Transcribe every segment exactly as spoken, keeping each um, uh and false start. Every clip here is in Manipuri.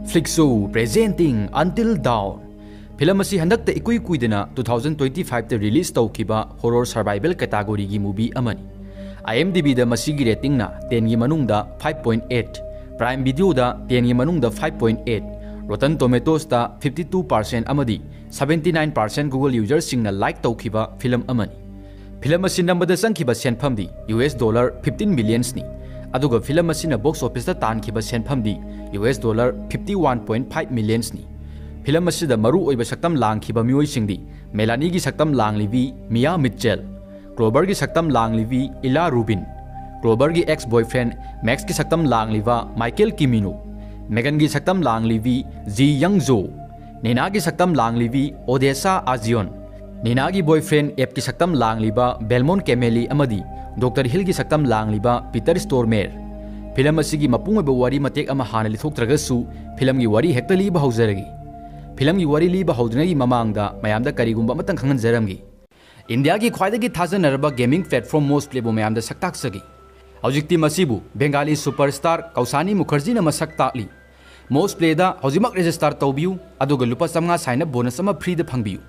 Flixo presenting Until Dawn. Film ꯑꯁꯤ ꯍꯟꯗꯛꯇ ꯏꯀꯨꯏ ꯀꯨꯏꯗꯅ two thousand twenty five ꯇ release ꯇꯧꯈꯤꯕ horror survival category ꯒꯤ movie ꯑꯃꯅꯤ꯫ IMDb ꯗ ꯃꯁꯤꯒꯤ rating ꯅ ten ꯒꯤ ꯃꯅꯨꯡꯗ five point eight, Prime Video ꯗ ten ꯒꯤ ꯃꯅꯨꯡꯗ five point eight, Rotten Tomatoes ꯇ fifty two percent ꯑꯃꯗꯤ seventy nine percent Google user ꯁꯤꯡꯅ like ꯇꯧꯈꯤꯕ ꯐꯤꯂꯝ ꯑꯃꯅꯤ꯫ ꯐꯤꯂꯝ ꯑꯁꯤ ꯅꯝꯕꯗ ꯆꯪꯈꯤꯕ ꯁꯦꯟꯐꯝꯗꯤ US dollar fifteen millions ꯅꯤ, ꯑꯗꯨꯒ ꯐꯤꯂꯝ ꯑꯁꯤꯅ box office ꯇ ꯇꯥꯟꯈꯤꯕ ꯁꯦꯟꯐꯝꯗꯤ US dollar fifty one point five millions ꯅꯤ꯫ ꯐꯤꯂꯝ ꯑꯁꯤꯗ ꯃꯔꯨ ꯑꯣꯏꯕ ꯁꯛꯇꯝ ꯂꯥꯡꯈꯤꯕ ꯃꯤꯑꯣꯏꯁꯤꯡꯗꯤ ꯃꯦꯂꯥꯅꯤꯒꯤ ꯁꯛꯇꯝ ꯂꯥꯡꯂꯤꯕꯤ ꯃꯤꯌꯥ ꯃꯤꯠꯆꯦꯜ, ꯀ꯭ꯂꯣꯕꯔꯒꯤ ꯁꯛꯇꯝ ꯂꯥꯡꯂꯤꯕꯤ ꯏꯂꯥ ꯔꯨꯕꯤꯟ, ꯀ꯭ꯂꯣꯕꯔꯒꯤ ex boyfriend ꯃꯦꯛꯁꯀꯤ ꯁꯛꯇꯝ ꯂꯥꯡꯂꯤꯕ ꯃꯥꯏꯀꯦꯜ ꯀꯤꯃꯤꯅꯣ, ꯃꯦꯒꯟꯒꯤ ꯁꯛꯇꯝ ꯂꯥꯡꯂꯤꯕꯤ ꯖꯤ ꯌꯪ ꯖꯣ, ꯅꯤꯅꯥꯒꯤ ꯁꯛꯇꯝ ꯂꯥꯡꯂꯤꯕꯤ ꯑꯣꯗꯦꯁꯥ ꯑꯖꯤꯌꯣꯟ, ꯅꯤꯅꯥꯒꯤ boyfriend ꯑꯦꯞꯀꯤ ꯁꯛꯇꯝ ꯂꯥꯡꯂꯤꯕ ꯕꯦꯜꯃꯣꯟ ꯀꯦꯃꯦꯂꯤ ꯑꯃꯗꯤ ꯗꯣꯛꯇꯔ ꯍꯤꯜꯒꯤ ꯁꯛꯇꯝ ꯂꯥꯡꯂꯤꯕ ꯄꯤꯇꯔ ꯁ꯭ꯇꯣꯔꯃꯦꯔ꯫ ꯐꯤꯂꯝ ꯑꯁꯤꯒꯤ ꯃꯄꯨꯡ ꯑꯣꯏꯕ ꯋꯥꯔꯤ ꯃꯇꯦꯛ ꯑꯃ ꯍꯥꯟꯅ ꯂꯤꯊꯣꯛꯇ꯭ꯔꯒꯁꯨ, ꯐꯤꯂꯝꯒꯤ ꯋꯥꯔꯤ ꯍꯦꯛꯇ ꯂꯤꯕ ꯍꯧꯖꯔꯒꯦ꯫ ꯐꯤꯂꯝꯒꯤ ꯋꯥꯔꯤ ꯂꯤꯕ ꯍꯧꯗ꯭ꯔꯤꯉꯩꯒꯤ ꯃꯃꯥꯡꯗ ꯃꯌꯥꯝꯗ ꯀꯔꯤꯒꯨꯝꯕ ꯑꯃꯇꯪ ꯈꯪꯍꯟꯖꯔꯝꯒꯦ꯫ ꯏꯟꯗꯤꯌꯥꯒꯤ ꯈ꯭ꯋꯥꯏꯗꯒꯤ ꯊꯥꯖꯅꯔꯕ gaming platform Moz Play ꯕꯨ ꯃꯌꯥꯝꯗ ꯁꯛ ꯇꯥꯛꯆꯒꯦ꯫ ꯍꯧꯖꯤꯛꯇꯤ ꯃꯁꯤꯕꯨ ꯕꯦꯡꯒꯥꯂꯤ superstar ꯀꯧꯁꯥꯅꯤ ꯃꯨꯈꯔꯖꯤꯅ ꯃꯁꯛ ꯇꯥꯛꯂꯤ꯫ Moz Play ꯗ ꯍꯧꯖꯤꯛꯃꯛ register ꯇꯧꯕꯤꯌꯨ, ꯑꯗꯨꯒ ꯂꯨꯄꯥ ꯆꯥꯝꯃꯉꯥ sign up bonus ꯑꯃ free ꯗ ꯐꯪꯕꯤꯌꯨ꯫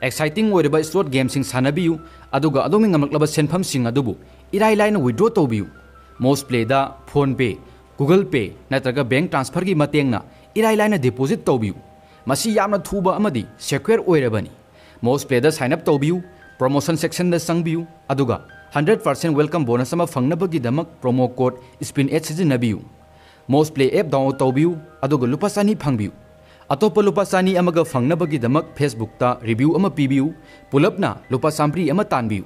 Exciting ꯑꯣꯏꯔꯕ slot game ꯁꯤꯡ ꯁꯥꯟꯅꯕꯤꯌꯨ, ꯑꯗꯨꯒ ꯑꯗꯣꯝꯒꯤ ꯉꯝꯂꯛꯂꯕ ꯁꯦꯟꯐꯝꯁꯤꯡ ꯑꯗꯨꯕꯨ ꯏꯔꯥꯏ ꯂꯥꯏꯅ withdraw ꯇꯧꯕꯤꯌꯨ꯫ Moz Play ꯗ PhonePe, Google Pay ꯅꯠꯇ꯭ꯔꯒ bank transfer ꯒꯤ ꯃꯇꯦꯡꯅ ꯏꯔꯥꯏ ꯂꯥꯏꯅ deposit ꯇꯧꯕꯤꯌꯨ꯫ ꯃꯁꯤ ꯌꯥꯝꯅ ꯊꯨꯕ ꯑꯃꯗꯤ secure ꯑꯣꯏꯔꯕꯅꯤ꯫ Moz Play ꯗ sign up ꯇꯧꯕꯤꯌꯨ, promotion section ꯗ ꯆꯪꯕꯤꯌꯨ, ꯑꯗꯨꯒ hundred percent welcome bonus ꯑꯃ ꯐꯪꯅꯕꯒꯤꯗꯃꯛ promo code SPINH ꯁꯤꯖꯤꯟꯅꯕꯤꯌꯨ꯫ Moz Play app download ꯇꯧꯕꯤꯌꯨ, ꯑꯗꯨꯒ ꯂꯨꯄꯥ ꯆꯅꯤ ꯐꯪꯕꯤꯌꯨ꯫ ꯑꯇꯣꯞꯄ ꯂꯨꯄꯥ ꯆꯅꯤ ꯑꯃꯒ ꯐꯪꯅꯕꯒꯤꯗꯃꯛ Facebook ꯇ review ꯑꯃ ꯄꯤꯕꯤꯌꯨ, ꯄꯨꯂꯞꯅ ꯂꯨꯄꯥ ꯆꯥꯝꯃꯔꯤ ꯑꯃ ꯇꯥꯟꯕꯤꯌꯨ꯫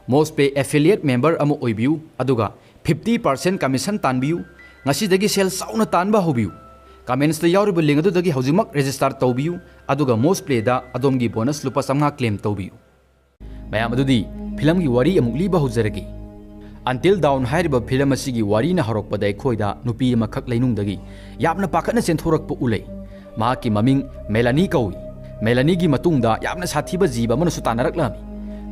Moz Play affiliate member ꯑꯃ ꯑꯣꯏꯕꯤꯌꯨ, ꯑꯗꯨꯒ fifty percent commission ꯇꯥꯟꯕꯤꯌꯨ꯫ ꯉꯁꯤꯗꯒꯤ ꯁꯦꯜ ꯆꯥꯎꯅ ꯇꯥꯟꯕ ꯍꯧꯕꯤꯌꯨ꯫ Comments ꯇ ꯌꯥꯎꯔꯤꯕ link ꯑꯗꯨꯗꯒꯤ ꯍꯧꯖꯤꯛꯃꯛ register ꯇꯧꯕꯤꯌꯨ, ꯑꯗꯨꯒ Moz Play ꯗ ꯑꯗꯣꯝꯒꯤ bonus ꯂꯨꯄꯥ ꯆꯥꯝꯃꯉꯥ claim ꯇꯧꯕꯤꯌꯨ꯫ ꯃꯌꯥꯝ, ꯑꯗꯨꯗꯤ ꯐꯤꯂꯝꯒꯤ ꯋꯥꯔꯤ ꯑꯃꯨꯛ ꯂꯤꯕ ꯍꯧꯖꯔꯒꯦ꯫ Until Dawn ꯍꯥꯏꯔꯤꯕ ꯐꯤꯂꯝ ꯑꯁꯤꯒꯤ ꯋꯥꯔꯤꯅ ꯍꯧꯔꯛꯄꯗ ꯑꯩꯈꯣꯏꯗ ꯅꯨꯄꯤ ꯑꯃꯈꯛ ꯂꯩꯅꯨꯡꯗꯒꯤ ꯌꯥꯝꯅ ꯄꯥꯈꯠꯅ ꯆꯦꯟꯊꯣꯔꯛꯄ ꯎꯠꯂꯦ꯫ ꯃꯍꯥꯛꯀꯤ ꯃꯃꯤꯡ ꯃꯦꯂꯥꯅꯤ ꯀꯧꯏ꯫ ꯃꯦꯂꯥꯅꯤꯒꯤ ꯃꯇꯨꯡꯗ ꯌꯥꯝꯅ ꯁꯥꯊꯤꯕ ꯖꯤꯕ ꯑꯃꯅꯁꯨ ꯇꯥꯟꯅꯔꯛꯂꯝꯃꯤ꯫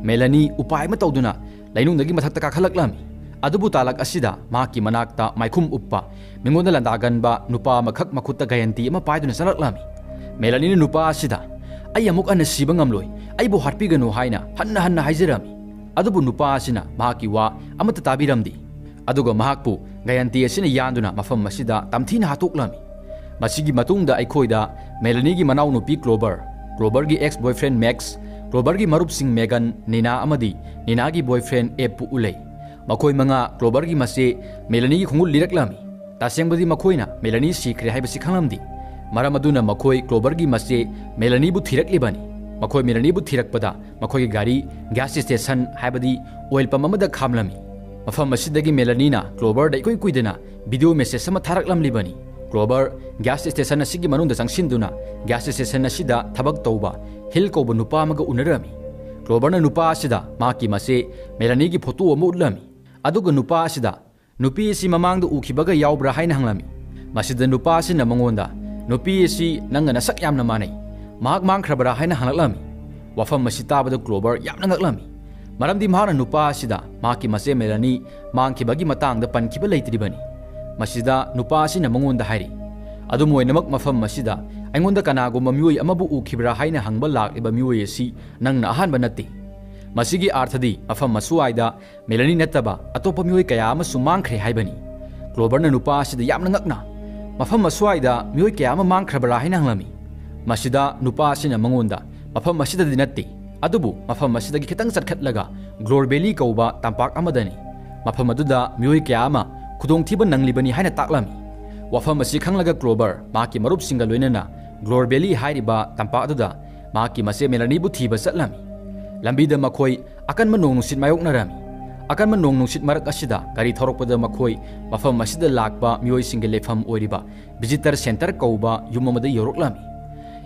ꯃꯦꯂꯥꯅꯤ ꯎꯄꯥꯏ ꯑꯃ ꯇꯧꯗꯨꯅ ꯂꯩꯅꯨꯡꯗꯒꯤ ꯃꯊꯛꯇ ꯀꯥꯈꯠꯂꯛꯂꯝꯃꯤ꯫ ꯑꯗꯨꯕꯨ ꯇꯥꯂꯛ ꯑꯁꯤꯗ ꯃꯍꯥꯛꯀꯤ ꯃꯅꯥꯛꯇ ꯃꯥꯏꯈꯨꯝ ꯎꯞꯄ, ꯃꯤꯉꯣꯟꯗ ꯂꯥꯟꯗꯥꯒꯟꯕ ꯅꯨꯄꯥ ꯑꯃꯈꯛ ꯃꯈꯨꯠꯇ ꯒꯥꯌꯟꯇꯤ ꯑꯃ ꯄꯥꯏꯗꯨꯅ ꯆꯪꯂꯛꯂꯝꯃꯤ꯫ ꯃꯦꯂꯥꯅꯤꯅ ꯅꯨꯄꯥ ꯑꯁꯤꯗ, "ꯑꯩ ꯑꯃꯨꯛ ꯍꯟꯅ ꯁꯤꯕ ꯉꯝꯂꯣꯏ, ꯑꯩꯕꯨ ꯍꯥꯠꯄꯤꯒꯅꯨ" ꯍꯥꯏꯅ ꯍꯟꯅ ꯍꯟꯅ ꯍꯥꯏꯖꯔꯝꯃꯤ꯫ ꯑꯗꯨꯕꯨ ꯅꯨꯄꯥ ꯑꯁꯤꯅ ꯃꯍꯥꯛꯀꯤ ꯋꯥ ꯑꯃꯠꯇ ꯇꯥꯕꯤꯔꯝꯗꯦ꯫ ꯑꯗꯨꯒ ꯃꯍꯥꯛꯄꯨ ꯒꯥꯌꯟꯇꯤ ꯑꯁꯤꯅ ꯌꯥꯟꯗꯨꯅ ꯃꯐꯝ ꯑꯁꯤꯗ ꯇꯝꯊꯤꯅ ꯍꯥꯠꯇꯣꯛꯂꯝꯃꯤ꯫ ꯃꯁꯤꯒꯤ ꯃꯇꯨꯡꯗ ꯑꯩꯈꯣꯏꯗ ꯃꯦꯂꯥꯅꯤꯒꯤ ꯃꯅꯥꯎꯅꯨꯄꯤ ꯀ꯭ꯂꯣꯕꯔ, ꯀ꯭ꯂꯣꯕꯔꯒꯤ ex boyfriend ꯃꯦꯛꯁ, ꯀ꯭ꯂꯣꯕꯔꯒꯤ ꯃꯔꯨꯞꯁꯤꯡ ꯃꯦꯒꯟ, ꯅꯤꯅꯥ ꯑꯃꯗꯤ ꯅꯤꯅꯥꯒꯤ boyfriend ꯑꯦꯞꯄꯨ ꯎꯠꯂꯦ꯫ ꯃꯈꯣꯏ ꯃꯉꯥ ꯀ꯭ꯂꯣꯕꯔꯒꯤ ꯃꯆꯦ ꯃꯦꯂꯥꯅꯤꯒꯤ ꯈꯣꯡꯎꯠ ꯂꯤꯔꯛꯂꯝꯃꯤ꯫ ꯇꯁꯦꯡꯕꯗꯤ ꯃꯈꯣꯏꯅ ꯃꯦꯂꯥꯅꯤ ꯁꯤꯈ꯭ꯔꯦ ꯍꯥꯏꯕꯁꯤ ꯈꯪꯂꯝꯗꯦ꯫ ꯃꯔꯝ ꯑꯗꯨꯅ ꯃꯈꯣꯏ ꯀ꯭ꯂꯣꯕꯔꯒꯤ ꯃꯆꯦ ꯃꯦꯂꯥꯅꯤꯕꯨ ꯊꯤꯔꯛꯂꯤꯕꯅꯤ꯫ ꯃꯈꯣꯏ ꯃꯦꯂꯥꯅꯤꯕꯨ ꯊꯤꯔꯛꯄꯗ ꯃꯈꯣꯏꯒꯤ ꯒꯥꯔꯤ ꯒ꯭ꯌꯥꯁ ꯁ꯭ꯇꯦꯁꯟ, ꯍꯥꯏꯕꯗꯤ ꯑꯣꯏꯜ ꯄꯝ ꯑꯃꯗ ꯈꯥꯝꯂꯝꯃꯤ꯫ ꯃꯐꯝ ꯑꯁꯤꯗꯒꯤ ꯃꯦꯂꯥꯅꯤꯅ ꯀ꯭ꯂꯣꯕꯔꯗ ꯏꯀꯨꯏ ꯀꯨꯏꯗꯅ ꯚꯤꯗꯤꯑꯣ ꯃꯦꯁꯦꯖ ꯑꯃ ꯊꯥꯔꯛꯂꯝꯂꯤꯕꯅꯤ꯫ ꯀ꯭ꯂꯣꯕꯔ ꯒ꯭ꯌꯥꯁ ꯁ꯭ꯇꯦꯁꯟ ꯑꯁꯤꯒꯤ ꯃꯅꯨꯡꯗ ꯆꯪꯁꯤꯟꯗꯨꯅ ꯒ꯭ꯌꯥꯁ ꯁ꯭ꯇꯦꯁꯟ ꯑꯁꯤꯗ ꯊꯕꯛ ꯇꯧꯕ ꯍꯤꯜ ꯀꯧꯕ ꯅꯨꯄꯥ ꯑꯃꯒ ꯎꯅꯔꯝꯃꯤ꯫ ꯀ꯭ꯂꯣꯕꯔꯅ ꯅꯨꯄꯥ ꯑꯁꯤꯗ ꯃꯍꯥꯛꯀꯤ ꯃꯆꯦ ꯃꯦꯂꯥꯅꯤꯒꯤ ꯐꯣꯇꯣ ꯑꯃ ꯎꯠꯂꯝꯃꯤ꯫ ꯑꯗꯨꯒ ꯅꯨꯄꯥ ꯑꯁꯤꯗ, "ꯅꯨꯄꯤ ꯑꯁꯤ ꯃꯃꯥꯡꯗ ꯎꯈꯤꯕꯒ ꯌꯥꯎꯕ꯭ꯔꯥ?" ꯍꯥꯏꯅ ꯍꯪꯂꯝꯃꯤ꯫ ꯃꯁꯤꯗ ꯅꯨꯄꯥ ꯑꯁꯤꯅ ꯃꯉꯣꯟꯗ, "ꯅꯨꯄꯤ ꯑꯁꯤ ꯅꯪꯒ ꯅꯁꯛ ꯌꯥꯝꯅ ꯃꯥꯟꯅꯩ, ꯃꯍꯥꯛ ꯃꯥꯡꯈ꯭ꯔꯕ꯭ꯔꯥ?" ꯍꯥꯏꯅ ꯍꯪꯂꯛꯂꯝꯃꯤ꯫ ꯋꯥꯐꯝ ꯑꯁꯤ ꯇꯥꯕꯗ ꯀ꯭ꯂꯣꯕꯔ ꯌꯥꯝꯅ ꯉꯛꯂꯝꯃꯤ, ꯃꯔꯝꯗꯤ ꯃꯍꯥꯛꯅ ꯅꯨꯄꯥ ꯑꯁꯤꯗ ꯃꯍꯥꯛꯀꯤ ꯃꯆꯦ ꯃꯦꯂꯥꯅꯤ ꯃꯥꯡꯈꯤꯕꯒꯤ ꯃꯇꯥꯡꯗ ꯄꯟꯈꯤꯕ ꯂꯩꯇ꯭ꯔꯤꯕꯅꯤ꯫ ꯃꯁꯤꯗ ꯅꯨꯄꯥ ꯑꯁꯤꯅ ꯃꯉꯣꯟꯗ ꯍꯥꯏꯔꯤ, "ꯑꯗꯨꯝ ꯑꯣꯏꯅꯃꯛ, ꯃꯐꯝ ꯑꯁꯤꯗ ꯑꯩꯉꯣꯟꯗ ꯀꯅꯥꯒꯨꯝꯕ ꯃꯤꯑꯣꯏ ꯑꯃꯕꯨ ꯎꯈꯤꯕ꯭ꯔꯥ ꯍꯥꯏꯅ ꯍꯪꯕ ꯂꯥꯛꯂꯤꯕ ꯃꯤꯑꯣꯏ ꯑꯁꯤ ꯅꯪꯅ ꯑꯍꯥꯟꯕ ꯅꯠꯇꯦ"꯫ ꯃꯁꯤꯒꯤ ꯑꯥꯔꯊꯗꯤ ꯃꯐꯝ ꯑꯁ꯭ꯋꯥꯏꯗ ꯃꯦꯂꯥꯅꯤ ꯅꯠꯇꯕ ꯑꯇꯣꯞꯄ ꯃꯤꯑꯣꯏ ꯀꯌꯥ ꯑꯃꯁꯨ ꯃꯥꯡꯈ꯭ꯔꯦ ꯍꯥꯏꯕꯅꯤ꯫ ꯀ꯭ꯂꯣꯕꯔꯅ ꯅꯨꯄꯥ ꯑꯁꯤꯗ ꯌꯥꯝꯅ ꯉꯛꯅ, "ꯃꯐꯝ ꯑꯁ꯭ꯋꯥꯏꯗ ꯃꯤꯑꯣꯏ ꯀꯌꯥ ꯑꯃ ꯃꯥꯡꯈ꯭ꯔꯕꯔꯥ?" ꯍꯥꯏꯅ ꯍꯪꯂꯝꯃꯤ꯫ ꯃꯁꯤꯗ ꯅꯨꯄꯥ ꯑꯁꯤꯅ ꯃꯉꯣꯟꯗ, "ꯃꯐꯝ ꯑꯁꯤꯗꯗꯤ ꯅꯠꯇꯦ, ꯑꯗꯨꯕꯨ ꯃꯐꯝ ꯑꯁꯤꯗꯒꯤ ꯈꯤꯇꯪ ꯆꯠꯈꯠꯂꯒ ꯒ꯭ꯂꯣꯔ ꯚꯦꯂꯤ ꯀꯧꯕ ꯇꯝꯄꯥꯛ ꯑꯃꯗꯅꯤ꯫ ꯃꯐꯝ ꯑꯗꯨꯗ ꯃꯤꯑꯣꯏ ꯀꯌꯥ ꯑꯃ ꯈꯨꯗꯣꯡꯊꯤꯕ ꯅꯪꯂꯤꯕꯅꯤ" ꯍꯥꯏꯅ ꯇꯥꯛꯂꯝꯃꯤ꯫ ꯋꯥꯐꯝ ꯑꯁꯤ ꯈꯪꯂꯒ ꯀ꯭ꯂꯣꯕꯔ ꯃꯍꯥꯛꯀꯤ ꯃꯔꯨꯞꯁꯤꯡꯒ ꯂꯣꯏꯅꯅ ꯒ꯭ꯂꯣꯔ ꯚꯦꯂꯤ ꯍꯥꯏꯔꯤꯕ ꯇꯝꯄꯥꯛ ꯑꯗꯨꯗ ꯃꯍꯥꯛꯀꯤ ꯃꯆꯦ ꯃꯦꯂꯥꯅꯤꯕꯨ ꯊꯤꯕ ꯆꯠꯂꯝꯃꯤ꯫ ꯂꯝꯕꯤꯗ ꯃꯈꯣꯏ ꯑꯀꯟꯕ ꯅꯣꯡ ꯅꯨꯡꯁꯤꯠ ꯃꯥꯌꯣꯛꯅꯔꯝꯃꯤ꯫ ꯑꯀꯟꯕ ꯅꯣꯡ ꯅꯨꯡꯁꯤꯠ ꯃꯔꯛ ꯑꯁꯤꯗ ꯒꯥꯔꯤ ꯊꯧꯔꯛꯄꯗ ꯃꯈꯣꯏ ꯃꯐꯝ ꯑꯁꯤꯗ ꯂꯥꯛꯄ ꯃꯤꯑꯣꯏꯁꯤꯡꯒꯤ ꯂꯩꯐꯝ ꯑꯣꯏꯔꯤꯕ ꯚꯤꯖꯤꯇꯔ ꯁꯦꯟꯇꯔ ꯀꯧꯕ ꯌꯨꯝ ꯑꯃꯗ ꯌꯧꯔꯛꯂꯝꯃꯤ꯫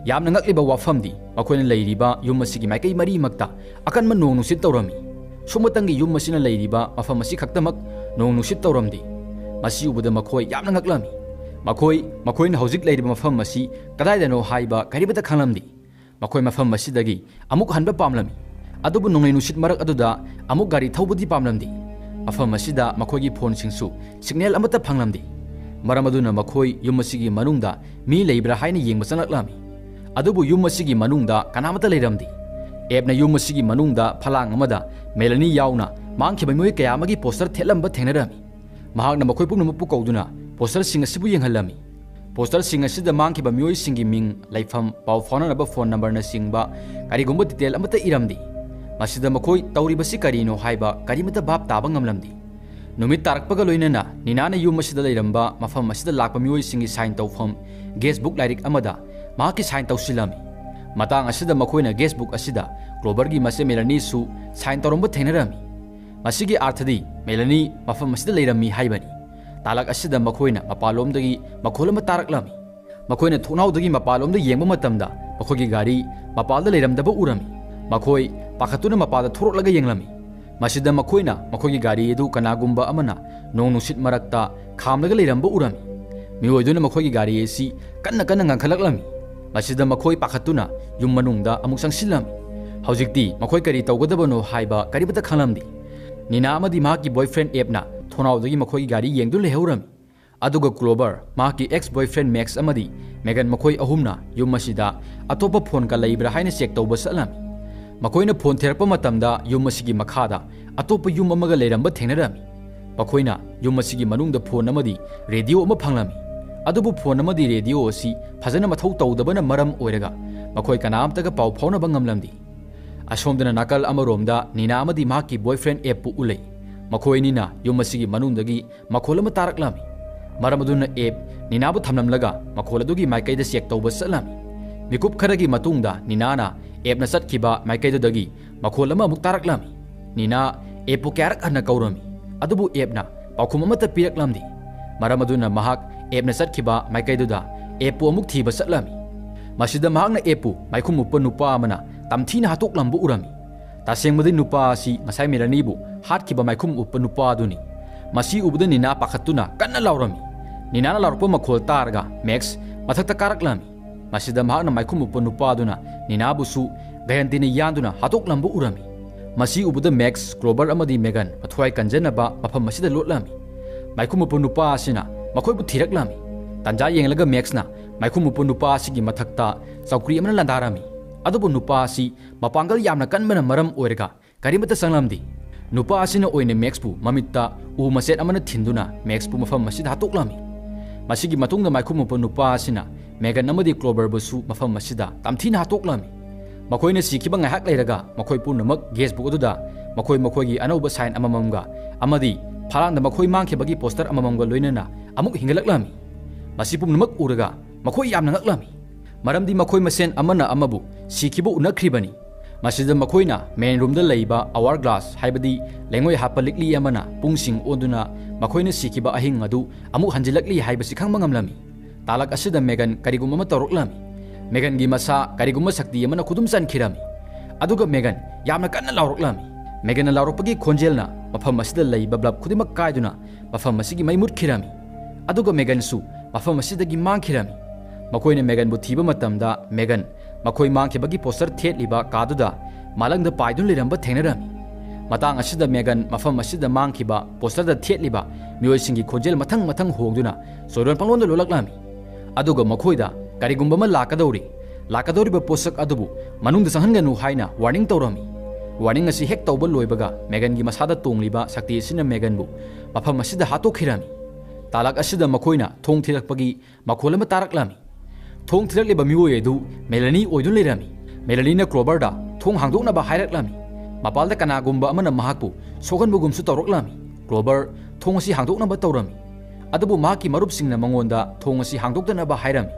ꯌꯥꯝꯅ ꯉꯛꯂꯤꯕ ꯋꯥꯐꯝꯗꯤ, ꯃꯈꯣꯏꯅ ꯂꯩꯔꯤꯕ ꯌꯨꯝ ꯑꯁꯤꯒꯤ ꯃꯥꯏꯀꯩ ꯃꯔꯤꯃꯛꯇ ꯑꯀꯟꯕ ꯅꯣꯡ ꯅꯨꯡꯁꯤꯠ ꯇꯧꯔꯝꯃꯤ꯫ ꯁꯨꯝꯕꯇꯪꯒꯤ ꯌꯨꯝ ꯑꯁꯤꯅ ꯂꯩꯔꯤꯕ ꯃꯐꯝ ꯑꯁꯤ ꯈꯛꯇꯃꯛ ꯅꯣꯡ ꯅꯨꯡꯁꯤꯠ ꯇꯧꯔꯝꯗꯦ꯫ ꯃꯁꯤ ꯎꯕꯗ ꯃꯈꯣꯏ ꯌꯥꯝꯅ ꯉꯛꯂꯝꯃꯤ꯫ ꯃꯈꯣꯏ, ꯃꯈꯣꯏꯅ ꯍꯧꯖꯤꯛ ꯂꯩꯔꯤꯕ ꯃꯐꯝ ꯑꯁꯤ ꯀꯗꯥꯏꯗꯅꯣ ꯍꯥꯏꯕ ꯀꯔꯤꯃꯠꯇ ꯈꯪꯂꯝꯗꯦ꯫ ꯃꯈꯣꯏ ꯃꯐꯝ ꯑꯁꯤꯗꯒꯤ ꯑꯃꯨꯛ ꯍꯟꯕ ꯄꯥꯝꯂꯝꯃꯤ, ꯑꯗꯨꯕꯨ ꯅꯣꯡꯂꯩ ꯅꯨꯡꯁꯤꯠ ꯃꯔꯛ ꯑꯗꯨꯗ ꯑꯃꯨꯛ ꯒꯥꯔꯤ ꯊꯧꯕꯗꯤ ꯄꯥꯝꯂꯝꯗꯦ꯫ ꯃꯐꯝ ꯑꯁꯤꯗ ꯃꯈꯣꯏꯒꯤ ꯐꯣꯟꯁꯤꯡꯁꯨ ꯁꯤꯒꯅꯦꯜ ꯑꯃꯠꯇ ꯐꯪꯂꯝꯗꯦ꯫ ꯃꯔꯝ ꯑꯗꯨꯅ ꯃꯈꯣꯏ ꯌꯨꯝ ꯑꯁꯤꯒꯤ ꯃꯅꯨꯡꯗ ꯃꯤ ꯂꯩꯕ꯭ꯔꯥ ꯍꯥꯏꯅ ꯌꯦꯡꯕ ꯆꯪꯂꯛꯂꯝꯃꯤ꯫ ꯑꯗꯨꯕꯨ ꯌꯨꯝ ꯑꯁꯤꯒꯤ ꯃꯅꯨꯡꯗ ꯀꯅꯥꯃꯠꯇ ꯂꯩꯔꯝꯗꯦ꯫ ꯑꯦꯞꯅ ꯌꯨꯝ ꯑꯁꯤꯒꯤ ꯃꯅꯨꯡꯗ ꯐꯂꯥꯡ ꯑꯃꯗ ꯃꯦꯂꯥꯅꯤ ꯌꯥꯎꯅ ꯃꯥꯡꯈꯤꯕ ꯃꯤꯑꯣꯏ ꯀꯌꯥ ꯑꯃꯒꯤ ꯄꯣꯁꯇꯔ ꯊꯦꯠꯂꯝꯕ ꯊꯦꯡꯅꯔꯝꯃꯤ꯫ ꯃꯍꯥꯛꯅ ꯃꯈꯣꯏ ꯄꯨꯝꯅꯃꯛꯄꯨ ꯀꯧꯗꯨꯅ ꯄꯣꯁꯇꯔꯁꯤꯡ ꯑꯁꯤꯕꯨ ꯌꯦꯡꯍꯜꯂꯝꯃꯤ꯫ ꯄꯣꯁꯇꯔꯁꯤꯡ ꯑꯁꯤꯗ ꯃꯥꯡꯈꯤꯕ ꯃꯤꯑꯣꯏꯁꯤꯡꯒꯤ ꯃꯤꯡ, ꯂꯩꯐꯝ, ꯄꯥꯎ ꯐꯥꯎꯅꯅꯕ ꯐꯣꯟ ꯅꯝꯕꯔꯅꯆꯤꯡꯕ ꯀꯔꯤꯒꯨꯝꯕ ꯗꯤꯇꯦꯜ ꯑꯃꯠꯇ ꯏꯔꯝꯗꯦ꯫ ꯃꯁꯤꯗ ꯃꯈꯣꯏ ꯇꯧꯔꯤꯕꯁꯤ ꯀꯔꯤꯅꯣ ꯍꯥꯏꯕ ꯀꯔꯤꯃꯠꯇ ꯚꯥꯞ ꯇꯥꯕ ꯉꯝꯂꯝꯗꯦ꯫ ꯅꯨꯃꯤꯠ ꯇꯥꯔꯛꯄꯒ ꯂꯣꯏꯅꯅ ꯅꯤꯅꯥꯅ ꯌꯨꯝ ꯑꯁꯤꯗ ꯂꯩꯔꯝꯕ ꯃꯐꯝ ꯑꯁꯤꯗ ꯂꯥꯛꯄ ꯃꯤꯑꯣꯏꯁꯤꯡꯒꯤ ꯁꯥꯏꯟ ꯇꯧꯐꯝ ꯒꯦꯁꯕꯨꯛ ꯂꯥꯏꯔꯤꯛ ꯑꯃꯗ ꯃꯍꯥꯛꯀꯤ ꯁꯥꯏꯟ ꯇꯧꯁꯤꯜꯂꯝꯃꯤ꯫ ꯃꯇꯥꯡ ꯑꯁꯤꯗ ꯃꯈꯣꯏꯅ ꯒꯦꯁꯕꯨꯛ ꯑꯁꯤꯗ ꯀ꯭ꯂꯣꯕꯔꯒꯤ ꯃꯆꯦ ꯃꯦꯂꯥꯅꯤꯁꯨ ꯁꯥꯏꯟ ꯇꯧꯔꯝꯕ ꯊꯦꯡꯅꯔꯝꯃꯤ꯫ ꯃꯁꯤꯒꯤ ꯑꯥꯔꯊꯗꯤ ꯃꯦꯂꯥꯅꯤ ꯃꯐꯝ ꯑꯁꯤꯗ ꯂꯩꯔꯝꯃꯤ ꯍꯥꯏꯕꯅꯤ꯫ ꯇꯥꯂꯛ ꯑꯁꯤꯗ ꯃꯈꯣꯏꯅ ꯃꯄꯥꯟꯂꯣꯝꯗꯒꯤ ꯃꯈꯣꯜ ꯑꯃ ꯇꯥꯔꯛꯂꯝꯃꯤ꯫ ꯃꯈꯣꯏꯅ ꯊꯣꯡꯅꯥꯎꯗꯒꯤ ꯃꯄꯥꯟꯂꯣꯝꯗ ꯌꯦꯡꯕ ꯃꯇꯝꯗ ꯃꯈꯣꯏꯒꯤ ꯒꯥꯔꯤ ꯃꯄꯥꯟꯗ ꯂꯩꯔꯝꯗꯕ ꯎꯔꯝꯃꯤ꯫ ꯃꯈꯣꯏ ꯄꯥꯈꯠꯇꯨꯅ ꯃꯄꯥꯟꯗ ꯊꯣꯔꯛꯂꯒ ꯌꯦꯡꯂꯝꯃꯤ꯫ ꯃꯁꯤꯗ ꯃꯈꯣꯏꯅ ꯃꯈꯣꯏꯒꯤ ꯒꯥꯔꯤ ꯑꯗꯨ ꯀꯅꯥꯒꯨꯝꯕ ꯑꯃꯅ ꯅꯣꯡ ꯅꯨꯡꯁꯤꯠ ꯃꯔꯛꯇ ꯈꯥꯝꯂꯒ ꯂꯩꯔꯝꯕ ꯎꯔꯝꯃꯤ꯫ ꯃꯤꯑꯣꯏꯗꯨꯅ ꯃꯈꯣꯏꯒꯤ ꯒꯥꯔꯤ ꯑꯁꯤ ꯀꯟꯅ ꯀꯟꯅ ꯉꯪꯈꯠꯂꯛꯂꯝꯃꯤ꯫ ꯃꯁꯤꯗ ꯃꯈꯣꯏ ꯄꯥꯈꯠꯇꯨꯅ ꯌꯨꯝ ꯃꯅꯨꯡꯗ ꯑꯃꯨꯛ ꯆꯪꯁꯤꯜꯂꯝꯃꯤ꯫ ꯍꯧꯖꯤꯛꯇꯤ ꯃꯈꯣꯏ ꯀꯔꯤ ꯇꯧꯒꯗꯕꯅꯣ ꯍꯥꯏꯕ ꯀꯔꯤꯃꯠꯇ ꯈꯪꯂꯝꯗꯦ꯫ ꯅꯤꯅꯥ ꯑꯃꯗꯤ ꯃꯍꯥꯛꯀꯤ ꯕꯣꯏꯐ꯭ꯔꯦꯟ ꯑꯦꯞꯅ ꯊꯣꯡꯅꯥꯎꯗꯒꯤ ꯃꯈꯣꯏꯒꯤ ꯒꯥꯔꯤ ꯌꯦꯡꯗꯨꯅ ꯂꯩꯍꯧꯔꯝꯃꯤ꯫ ꯑꯗꯨꯒ ꯀ꯭ꯂꯣꯕꯔ, ꯃꯍꯥꯛꯀꯤ ꯑꯦꯛꯁ ꯕꯣꯏꯐ꯭ꯔꯦꯟ ꯃꯦꯛꯁ ꯑꯃꯗꯤ ꯃꯦꯒꯟ, ꯃꯈꯣꯏ ꯑꯍꯨꯝꯅ ꯌꯨꯝ ꯑꯁꯤꯗ ꯑꯇꯣꯞꯄ ꯐꯣꯟꯒ ꯂꯩꯕ꯭ꯔꯥ ꯍꯥꯏꯅ ꯆꯦꯛ ꯇꯧꯕ ꯆꯠꯂꯝꯃꯤ꯫ ꯃꯈꯣꯏꯅ ꯐꯣꯟ ꯊꯤꯔꯛꯄ ꯃꯇꯝꯗ ꯌꯨꯝ ꯑꯁꯤꯒꯤ ꯃꯈꯥꯗ ꯑꯇꯣꯞꯄ ꯌꯨꯝ ꯑꯃꯒ ꯂꯩꯔꯝꯕ ꯊꯦꯡꯅꯔꯝꯃꯤ꯫ ꯃꯈꯣꯏꯅ ꯌꯨꯝ ꯑꯁꯤꯒꯤ ꯃꯅꯨꯡꯗ ꯐꯣꯟ ꯑꯃꯗꯤ ꯔꯦꯗꯤꯑꯣ ꯑꯃ ꯐꯪꯂꯝꯃꯤ꯫ ꯑꯗꯨꯕꯨ ꯐꯣꯟ ꯑꯃꯗꯤ ꯔꯦꯗꯤꯑꯣ ꯑꯁꯤ ꯐꯖꯅ ꯃꯊꯧ ꯇꯧꯗꯕꯅ ꯃꯔꯝ ꯑꯣꯏꯔꯒ ꯃꯈꯣꯏ ꯀꯅꯥꯝꯇꯒ ꯄꯥꯎ ꯐꯥꯎꯅꯕ ꯉꯝꯂꯝꯗꯦ꯫ ꯑꯁꯣꯝꯗꯅ ꯅꯥꯀꯜ ꯑꯃꯔꯣꯝꯗ ꯅꯤꯅꯥ ꯑꯃꯗꯤ ꯃꯍꯥꯛꯀꯤ ꯕꯣꯏꯐ꯭ꯔꯦꯟ ꯑꯦꯞꯄꯨ ꯎꯠꯂꯤ꯫ ꯃꯈꯣꯏ ꯑꯅꯤꯅ ꯌꯨꯝ ꯑꯁꯤꯒꯤ ꯃꯅꯨꯡꯗꯒꯤ ꯃꯈꯣꯜ ꯑꯃ ꯇꯥꯔꯛꯂꯝꯃꯤ꯫ ꯃꯔꯝ ꯑꯗꯨꯅ ꯑꯦꯞ ꯅꯤꯅꯥꯕꯨ ꯊꯝꯂꯝꯂꯒ ꯃꯈꯣꯜ ꯑꯗꯨꯒꯤ ꯃꯥꯏꯀꯩꯗ ꯆꯦꯛ ꯇꯧꯕ ꯆꯠꯂꯝꯃꯤ꯫ ꯃꯤꯀꯨꯞ ꯈꯔꯒꯤ ꯃꯇꯨꯡꯗ ꯅꯤꯅꯥꯅ ꯑꯦꯞꯅ ꯆꯠꯈꯤꯕ ꯃꯥꯏꯀꯩꯗꯨꯗꯒꯤ ꯃꯈꯣꯜ ꯑꯃ ꯑꯃꯨꯛ ꯇꯥꯔꯛꯂꯝꯃꯤ꯫ ꯅꯤꯅꯥ ꯑꯦꯞꯄꯨ ꯀꯌꯥꯔꯛ ꯍꯟꯅ ꯀꯧꯔꯝꯃꯤ, ꯑꯗꯨꯕꯨ ꯑꯦꯞꯅ ꯄꯥꯎꯈꯨꯝ ꯑꯃꯠꯇ ꯄꯤꯔꯛꯂꯝꯗꯦ꯫ ꯃꯔꯝ ꯑꯗꯨꯅ ꯃꯍꯥꯛ ꯑꯦꯞꯅ ꯆꯠꯈꯤꯕ ꯃꯥꯏꯀꯩꯗꯨꯗ ꯑꯦꯞꯄꯨ ꯑꯃꯨꯛ ꯊꯤꯕ ꯆꯠꯂꯝꯃꯤ꯫ ꯃꯁꯤꯗ ꯃꯍꯥꯛꯅ ꯑꯦꯞꯄꯨ ꯃꯥꯏꯈꯨꯝ ꯎꯞꯄ ꯅꯨꯄꯥ ꯑꯃꯅ ꯇꯝꯊꯤꯅ ꯍꯥꯠꯇꯣꯛꯂꯝꯕ ꯎꯔꯝꯃꯤ꯫ ꯇꯁꯦꯡꯕꯗꯤ ꯅꯨꯄꯥ ꯑꯁꯤ ꯉꯁꯥꯏ ꯃꯦꯂꯥꯅꯤꯕꯨ ꯍꯥꯠꯈꯤꯕ ꯃꯥꯏꯈꯨꯝ ꯎꯞꯄ ꯅꯨꯄꯥ ꯑꯗꯨꯅꯤ꯫ ꯃꯁꯤ ꯎꯕꯗ ꯅꯤꯅꯥ ꯄꯥꯈꯠꯇꯨꯅ ꯀꯟꯅ ꯂꯥꯎꯔꯝꯃꯤ꯫ ꯅꯤꯅꯥꯅ ꯂꯥꯎꯔꯛꯄ ꯃꯈꯣꯜ ꯇꯥꯔꯒ ꯃꯦꯛꯁ ꯃꯊꯛꯇ ꯀꯥꯔꯛꯂꯝꯃꯤ꯫ ꯃꯁꯤꯗ ꯃꯍꯥꯛꯅ ꯃꯥꯏꯈꯨꯝ ꯎꯞꯄ ꯅꯨꯄꯥ ꯑꯗꯨꯅ ꯅꯤꯅꯥꯕꯨꯁꯨ ꯒꯥꯌꯟꯇꯤꯅ ꯌꯥꯟꯗꯨꯅ ꯍꯥꯠꯇꯣꯛꯂꯝꯕ ꯎꯔꯝꯃꯤ꯫ ꯃꯁꯤ ꯎꯕꯗ ꯃꯦꯛꯁ, ꯀ꯭ꯂꯣꯕꯔ ꯑꯃꯗꯤ ꯃꯦꯒꯟ ꯃꯊ꯭ꯋꯥꯏ ꯀꯟꯖꯅꯕ ꯃꯐꯝ ꯑꯁꯤꯗ ꯂꯣꯠꯂꯝꯃꯤ꯫ ꯃꯥꯏꯈꯨ ꯃꯨꯞꯄ ꯅꯨꯄꯥ ꯑꯁꯤꯅ ꯃꯈꯣꯏꯕꯨ ꯊꯤꯔꯛꯂꯝꯃꯤ꯫ ꯇꯥꯟꯖꯥ ꯌꯦꯡꯂꯒ ꯃꯦꯛꯁꯅ ꯃꯥꯏꯈꯨ ꯃꯨꯞꯄ ꯅꯨꯄꯥ ꯑꯁꯤꯒꯤ ꯃꯊꯛꯇ ꯆꯧꯀ꯭ꯔꯤ ꯑꯃꯅ ꯂꯥꯟꯗꯥꯔꯝꯃꯤ꯫ ꯑꯗꯨꯕꯨ ꯅꯨꯄꯥ ꯑꯁꯤ ꯃꯄꯥꯡꯒꯜ ꯌꯥꯝꯅ ꯀꯟꯕꯅ ꯃꯔꯝ ꯑꯣꯏꯔꯒ ꯀꯔꯤꯃꯠꯇ ꯆꯪꯂꯝꯗꯦ꯫ ꯅꯨꯄꯥ ꯑꯁꯤꯅ ꯑꯣꯏꯅ ꯃꯦꯛꯁꯄꯨ ꯃꯃꯤꯠꯇ ꯎ ꯃꯆꯦꯠ ꯑꯃꯅ ꯊꯤꯟꯗꯨꯅ ꯃꯦꯛꯁꯄꯨ ꯃꯐꯝ ꯑꯁꯤꯗ ꯍꯥꯠꯇꯣꯛꯂꯝꯃꯤ꯫ ꯃꯁꯤꯒꯤ ꯃꯇꯨꯡꯗ ꯃꯥꯏꯈꯨ ꯃꯨꯞꯄ ꯅꯨꯄꯥ ꯑꯁꯤꯅ ꯃꯦꯒꯟ ꯑꯃꯗꯤ ꯀ꯭ꯂꯣꯕꯔꯕꯨꯁꯨ ꯃꯐꯝ ꯑꯁꯤꯗ ꯇꯝꯊꯤꯅ ꯍꯥꯠꯇꯣꯛꯂꯝꯃꯤ꯫ ꯃꯈꯣꯏꯅ ꯁꯤꯈꯤꯕ ꯉꯥꯏꯍꯥꯛ ꯂꯩꯔꯒ ꯃꯈꯣꯏ ꯄꯨꯝꯅꯃꯛ ꯒꯦꯁꯕꯨꯛ ꯑꯗꯨꯗ ꯃꯈꯣꯏ ꯃꯈꯣꯏꯒꯤ ꯑꯅꯧꯕ ꯁꯥꯏꯟ ꯑꯃꯃꯝꯒ ꯑꯃꯗꯤ ꯐꯂꯥꯡꯗ ꯃꯈꯣꯏ ꯃꯥꯡꯈꯤꯕꯒꯤ ꯄꯣꯁꯇꯔ ꯑꯃꯃꯝꯒ ꯂꯣꯏꯅꯅ ꯑꯃꯨꯛ ꯍꯤꯡꯒꯠꯂꯛꯂꯝꯃꯤ꯫ ꯃꯁꯤ ꯄꯨꯝꯅꯃꯛ ꯎꯔꯒ ꯃꯈꯣꯏ ꯌꯥꯝꯅ ꯉꯛꯂꯝꯃꯤ꯫ ꯃꯔꯝꯗꯤ ꯃꯈꯣꯏ ꯃꯁꯦꯟ ꯑꯃꯅ ꯑꯃꯕꯨ ꯁꯤꯈꯤꯕ ꯎꯅꯈ꯭ꯔꯤꯕꯅꯤ꯫ ꯃꯁꯤꯗ ꯃꯈꯣꯏꯅ ꯃꯦꯟ ꯔꯨꯝꯗ ꯂꯩꯕ ꯑꯋꯥꯔ ꯒ꯭ꯂꯥꯁ, ꯍꯥꯏꯕꯗꯤ ꯂꯩꯉꯣꯏ ꯍꯥꯞꯄ ꯂꯤꯛꯂꯤ ꯑꯃꯅ ꯄꯨꯡꯁꯤꯡ ꯑꯣꯟꯗꯨꯅ ꯃꯈꯣꯏꯅ ꯁꯤꯈꯤꯕ ꯑꯍꯤꯡ ꯑꯗꯨ ꯑꯃꯨꯛ ꯍꯟꯖꯤꯜꯂꯛꯂꯤ ꯍꯥꯏꯕꯁꯤ ꯈꯪꯕ ꯉꯝꯂꯝꯃꯤ꯫ ꯇꯥꯂꯛ ꯑꯁꯤꯗ ꯃꯦꯒꯟ ꯀꯔꯤꯒꯨꯝꯕ ꯑꯃ ꯇꯧꯔꯛꯂꯝꯃꯤ꯫ ꯃꯦꯒꯟꯒꯤ ꯃꯁꯥ ꯀꯔꯤꯒꯨꯝꯕ ꯁꯛꯇꯤ ꯑꯃꯅ ꯈꯨꯗꯨꯝ ꯆꯟꯈꯤꯔꯝꯃꯤ꯫ ꯑꯗꯨꯒ ꯃꯦꯒꯟ ꯌꯥꯝꯅ ꯀꯟꯅ ꯂꯥꯎꯔꯛꯂꯝꯃꯤ꯫ ꯃꯦꯒꯟꯅ ꯂꯥꯎꯔꯛꯄꯒꯤ ꯈꯣꯟꯖꯦꯜꯅ ꯃꯐꯝ ꯑꯁꯤꯗ ꯂꯩꯕ ꯕꯜꯕ ꯈꯨꯗꯤꯡꯃꯛ ꯀꯥꯏꯗꯨꯅ ꯃꯐꯝ ꯑꯁꯤꯒꯤ ꯃꯩ ꯃꯨꯠꯈꯤꯔꯝꯃꯤ꯫ ꯑꯗꯨꯒ ꯃꯦꯒꯟꯁꯨ ꯃꯐꯝ ꯑꯁꯤꯗꯒꯤ ꯃꯥꯡꯈꯤꯔꯝꯃꯤ꯫ ꯃꯈꯣꯏꯅ ꯃꯦꯒꯟꯕꯨ ꯊꯤꯕ ꯃꯇꯝꯗ ꯃꯦꯒꯟ ꯃꯈꯣꯏ ꯃꯥꯡꯈꯤꯕꯒꯤ ꯄꯣꯁꯇꯔ ꯊꯦꯠꯂꯤꯕ ꯀꯥꯗꯨꯗ ꯃꯥꯂꯪꯗ ꯄꯥꯏꯗꯨꯅ ꯂꯩꯔꯝꯕ ꯊꯦꯡꯅꯔꯝꯃꯤ꯫ ꯃꯇꯥꯡ ꯑꯁꯤꯗ ꯃꯦꯒꯟ ꯃꯐꯝ ꯑꯁꯤꯗ ꯃꯥꯡꯈꯤꯕ ꯄꯣꯁꯇꯔꯗ ꯊꯦꯠꯂꯤꯕ ꯃꯤꯑꯣꯏꯁꯤꯡꯒꯤ ꯈꯣꯟꯖꯦꯜ ꯃꯊꯪ ꯃꯊꯪ ꯍꯣꯡꯗꯨꯅ ꯆꯣꯏꯔꯣꯟ ꯄꯪꯂꯣꯟꯗ ꯂꯣꯜꯂꯛꯂꯝꯃꯤ꯫ ꯑꯗꯨꯒ ꯃꯈꯣꯏꯗ ꯀꯔꯤꯒꯨꯝꯕ ꯑꯃ ꯂꯥꯛꯀꯗꯧꯔꯤ, ꯂꯥꯛꯀꯗꯧꯔꯤꯕ ꯄꯣꯠꯁꯛ ꯑꯗꯨꯕꯨ ꯃꯅꯨꯡꯗ ꯆꯪꯍꯟꯒꯅꯨ ꯍꯥꯏꯅ ꯋꯥꯔꯅꯤꯡ ꯇꯧꯔꯝꯃꯤ꯫ ꯋꯥꯔꯅꯤꯡ ꯑꯁꯤ ꯍꯦꯛ ꯇꯧꯕ ꯂꯣꯏꯕꯒ ꯃꯦꯒꯟꯒꯤ ꯃꯁꯥꯗ ꯇꯣꯡꯂꯤꯕ ꯁꯛꯇꯤ ꯑꯁꯤꯅ ꯃꯦꯒꯟꯕꯨ ꯃꯐꯝ ꯑꯁꯤꯗ ꯍꯥꯠꯇꯣꯛꯈꯤꯔꯝꯃꯤ꯫ ꯇꯥꯂꯛ ꯑꯁꯤꯗ ꯃꯈꯣꯏꯅ ꯊꯣꯡ ꯊꯤꯜꯂꯛꯄꯒꯤ ꯃꯈꯣꯜ ꯑꯃ ꯇꯥꯔꯛꯂꯝꯃꯤ꯫ ꯊꯣꯡ ꯊꯤꯜꯂꯛꯂꯤꯕ ꯃꯤꯑꯣꯏ ꯑꯗꯨ ꯃꯦꯂꯥꯅꯤ ꯑꯣꯏꯗꯨꯅ ꯂꯩꯔꯝꯃꯤ꯫ ꯃꯦꯂꯥꯅꯤꯅ ꯀ꯭ꯂꯣꯕꯔꯗ ꯊꯣꯡ ꯍꯥꯡꯗꯣꯛꯅꯕ ꯍꯥꯏꯔꯛꯂꯝꯃꯤ꯫ ꯃꯄꯥꯜꯗ ꯀꯅꯥꯒꯨꯝꯕ ꯑꯃꯅ ꯃꯍꯥꯛꯄꯨ ꯁꯣꯛꯍꯟꯕꯒꯨꯝꯁꯨ ꯇꯧꯔꯛꯂꯝꯃꯤ꯫ ꯀ꯭ꯂꯣꯕꯔ ꯊꯣꯡ ꯑꯁꯤ ꯍꯥꯡꯗꯣꯛꯅꯕ ꯇꯧꯔꯝꯃꯤ꯫ ꯑꯗꯨꯕꯨ ꯃꯍꯥꯛꯀꯤ ꯃꯔꯨꯞꯁꯤꯡꯅ ꯃꯉꯣꯟꯗ ꯊꯣꯡ ꯑꯁꯤ ꯍꯥꯡꯗꯣꯛꯇꯅꯕ ꯍꯥꯏꯔꯝꯃꯤ꯫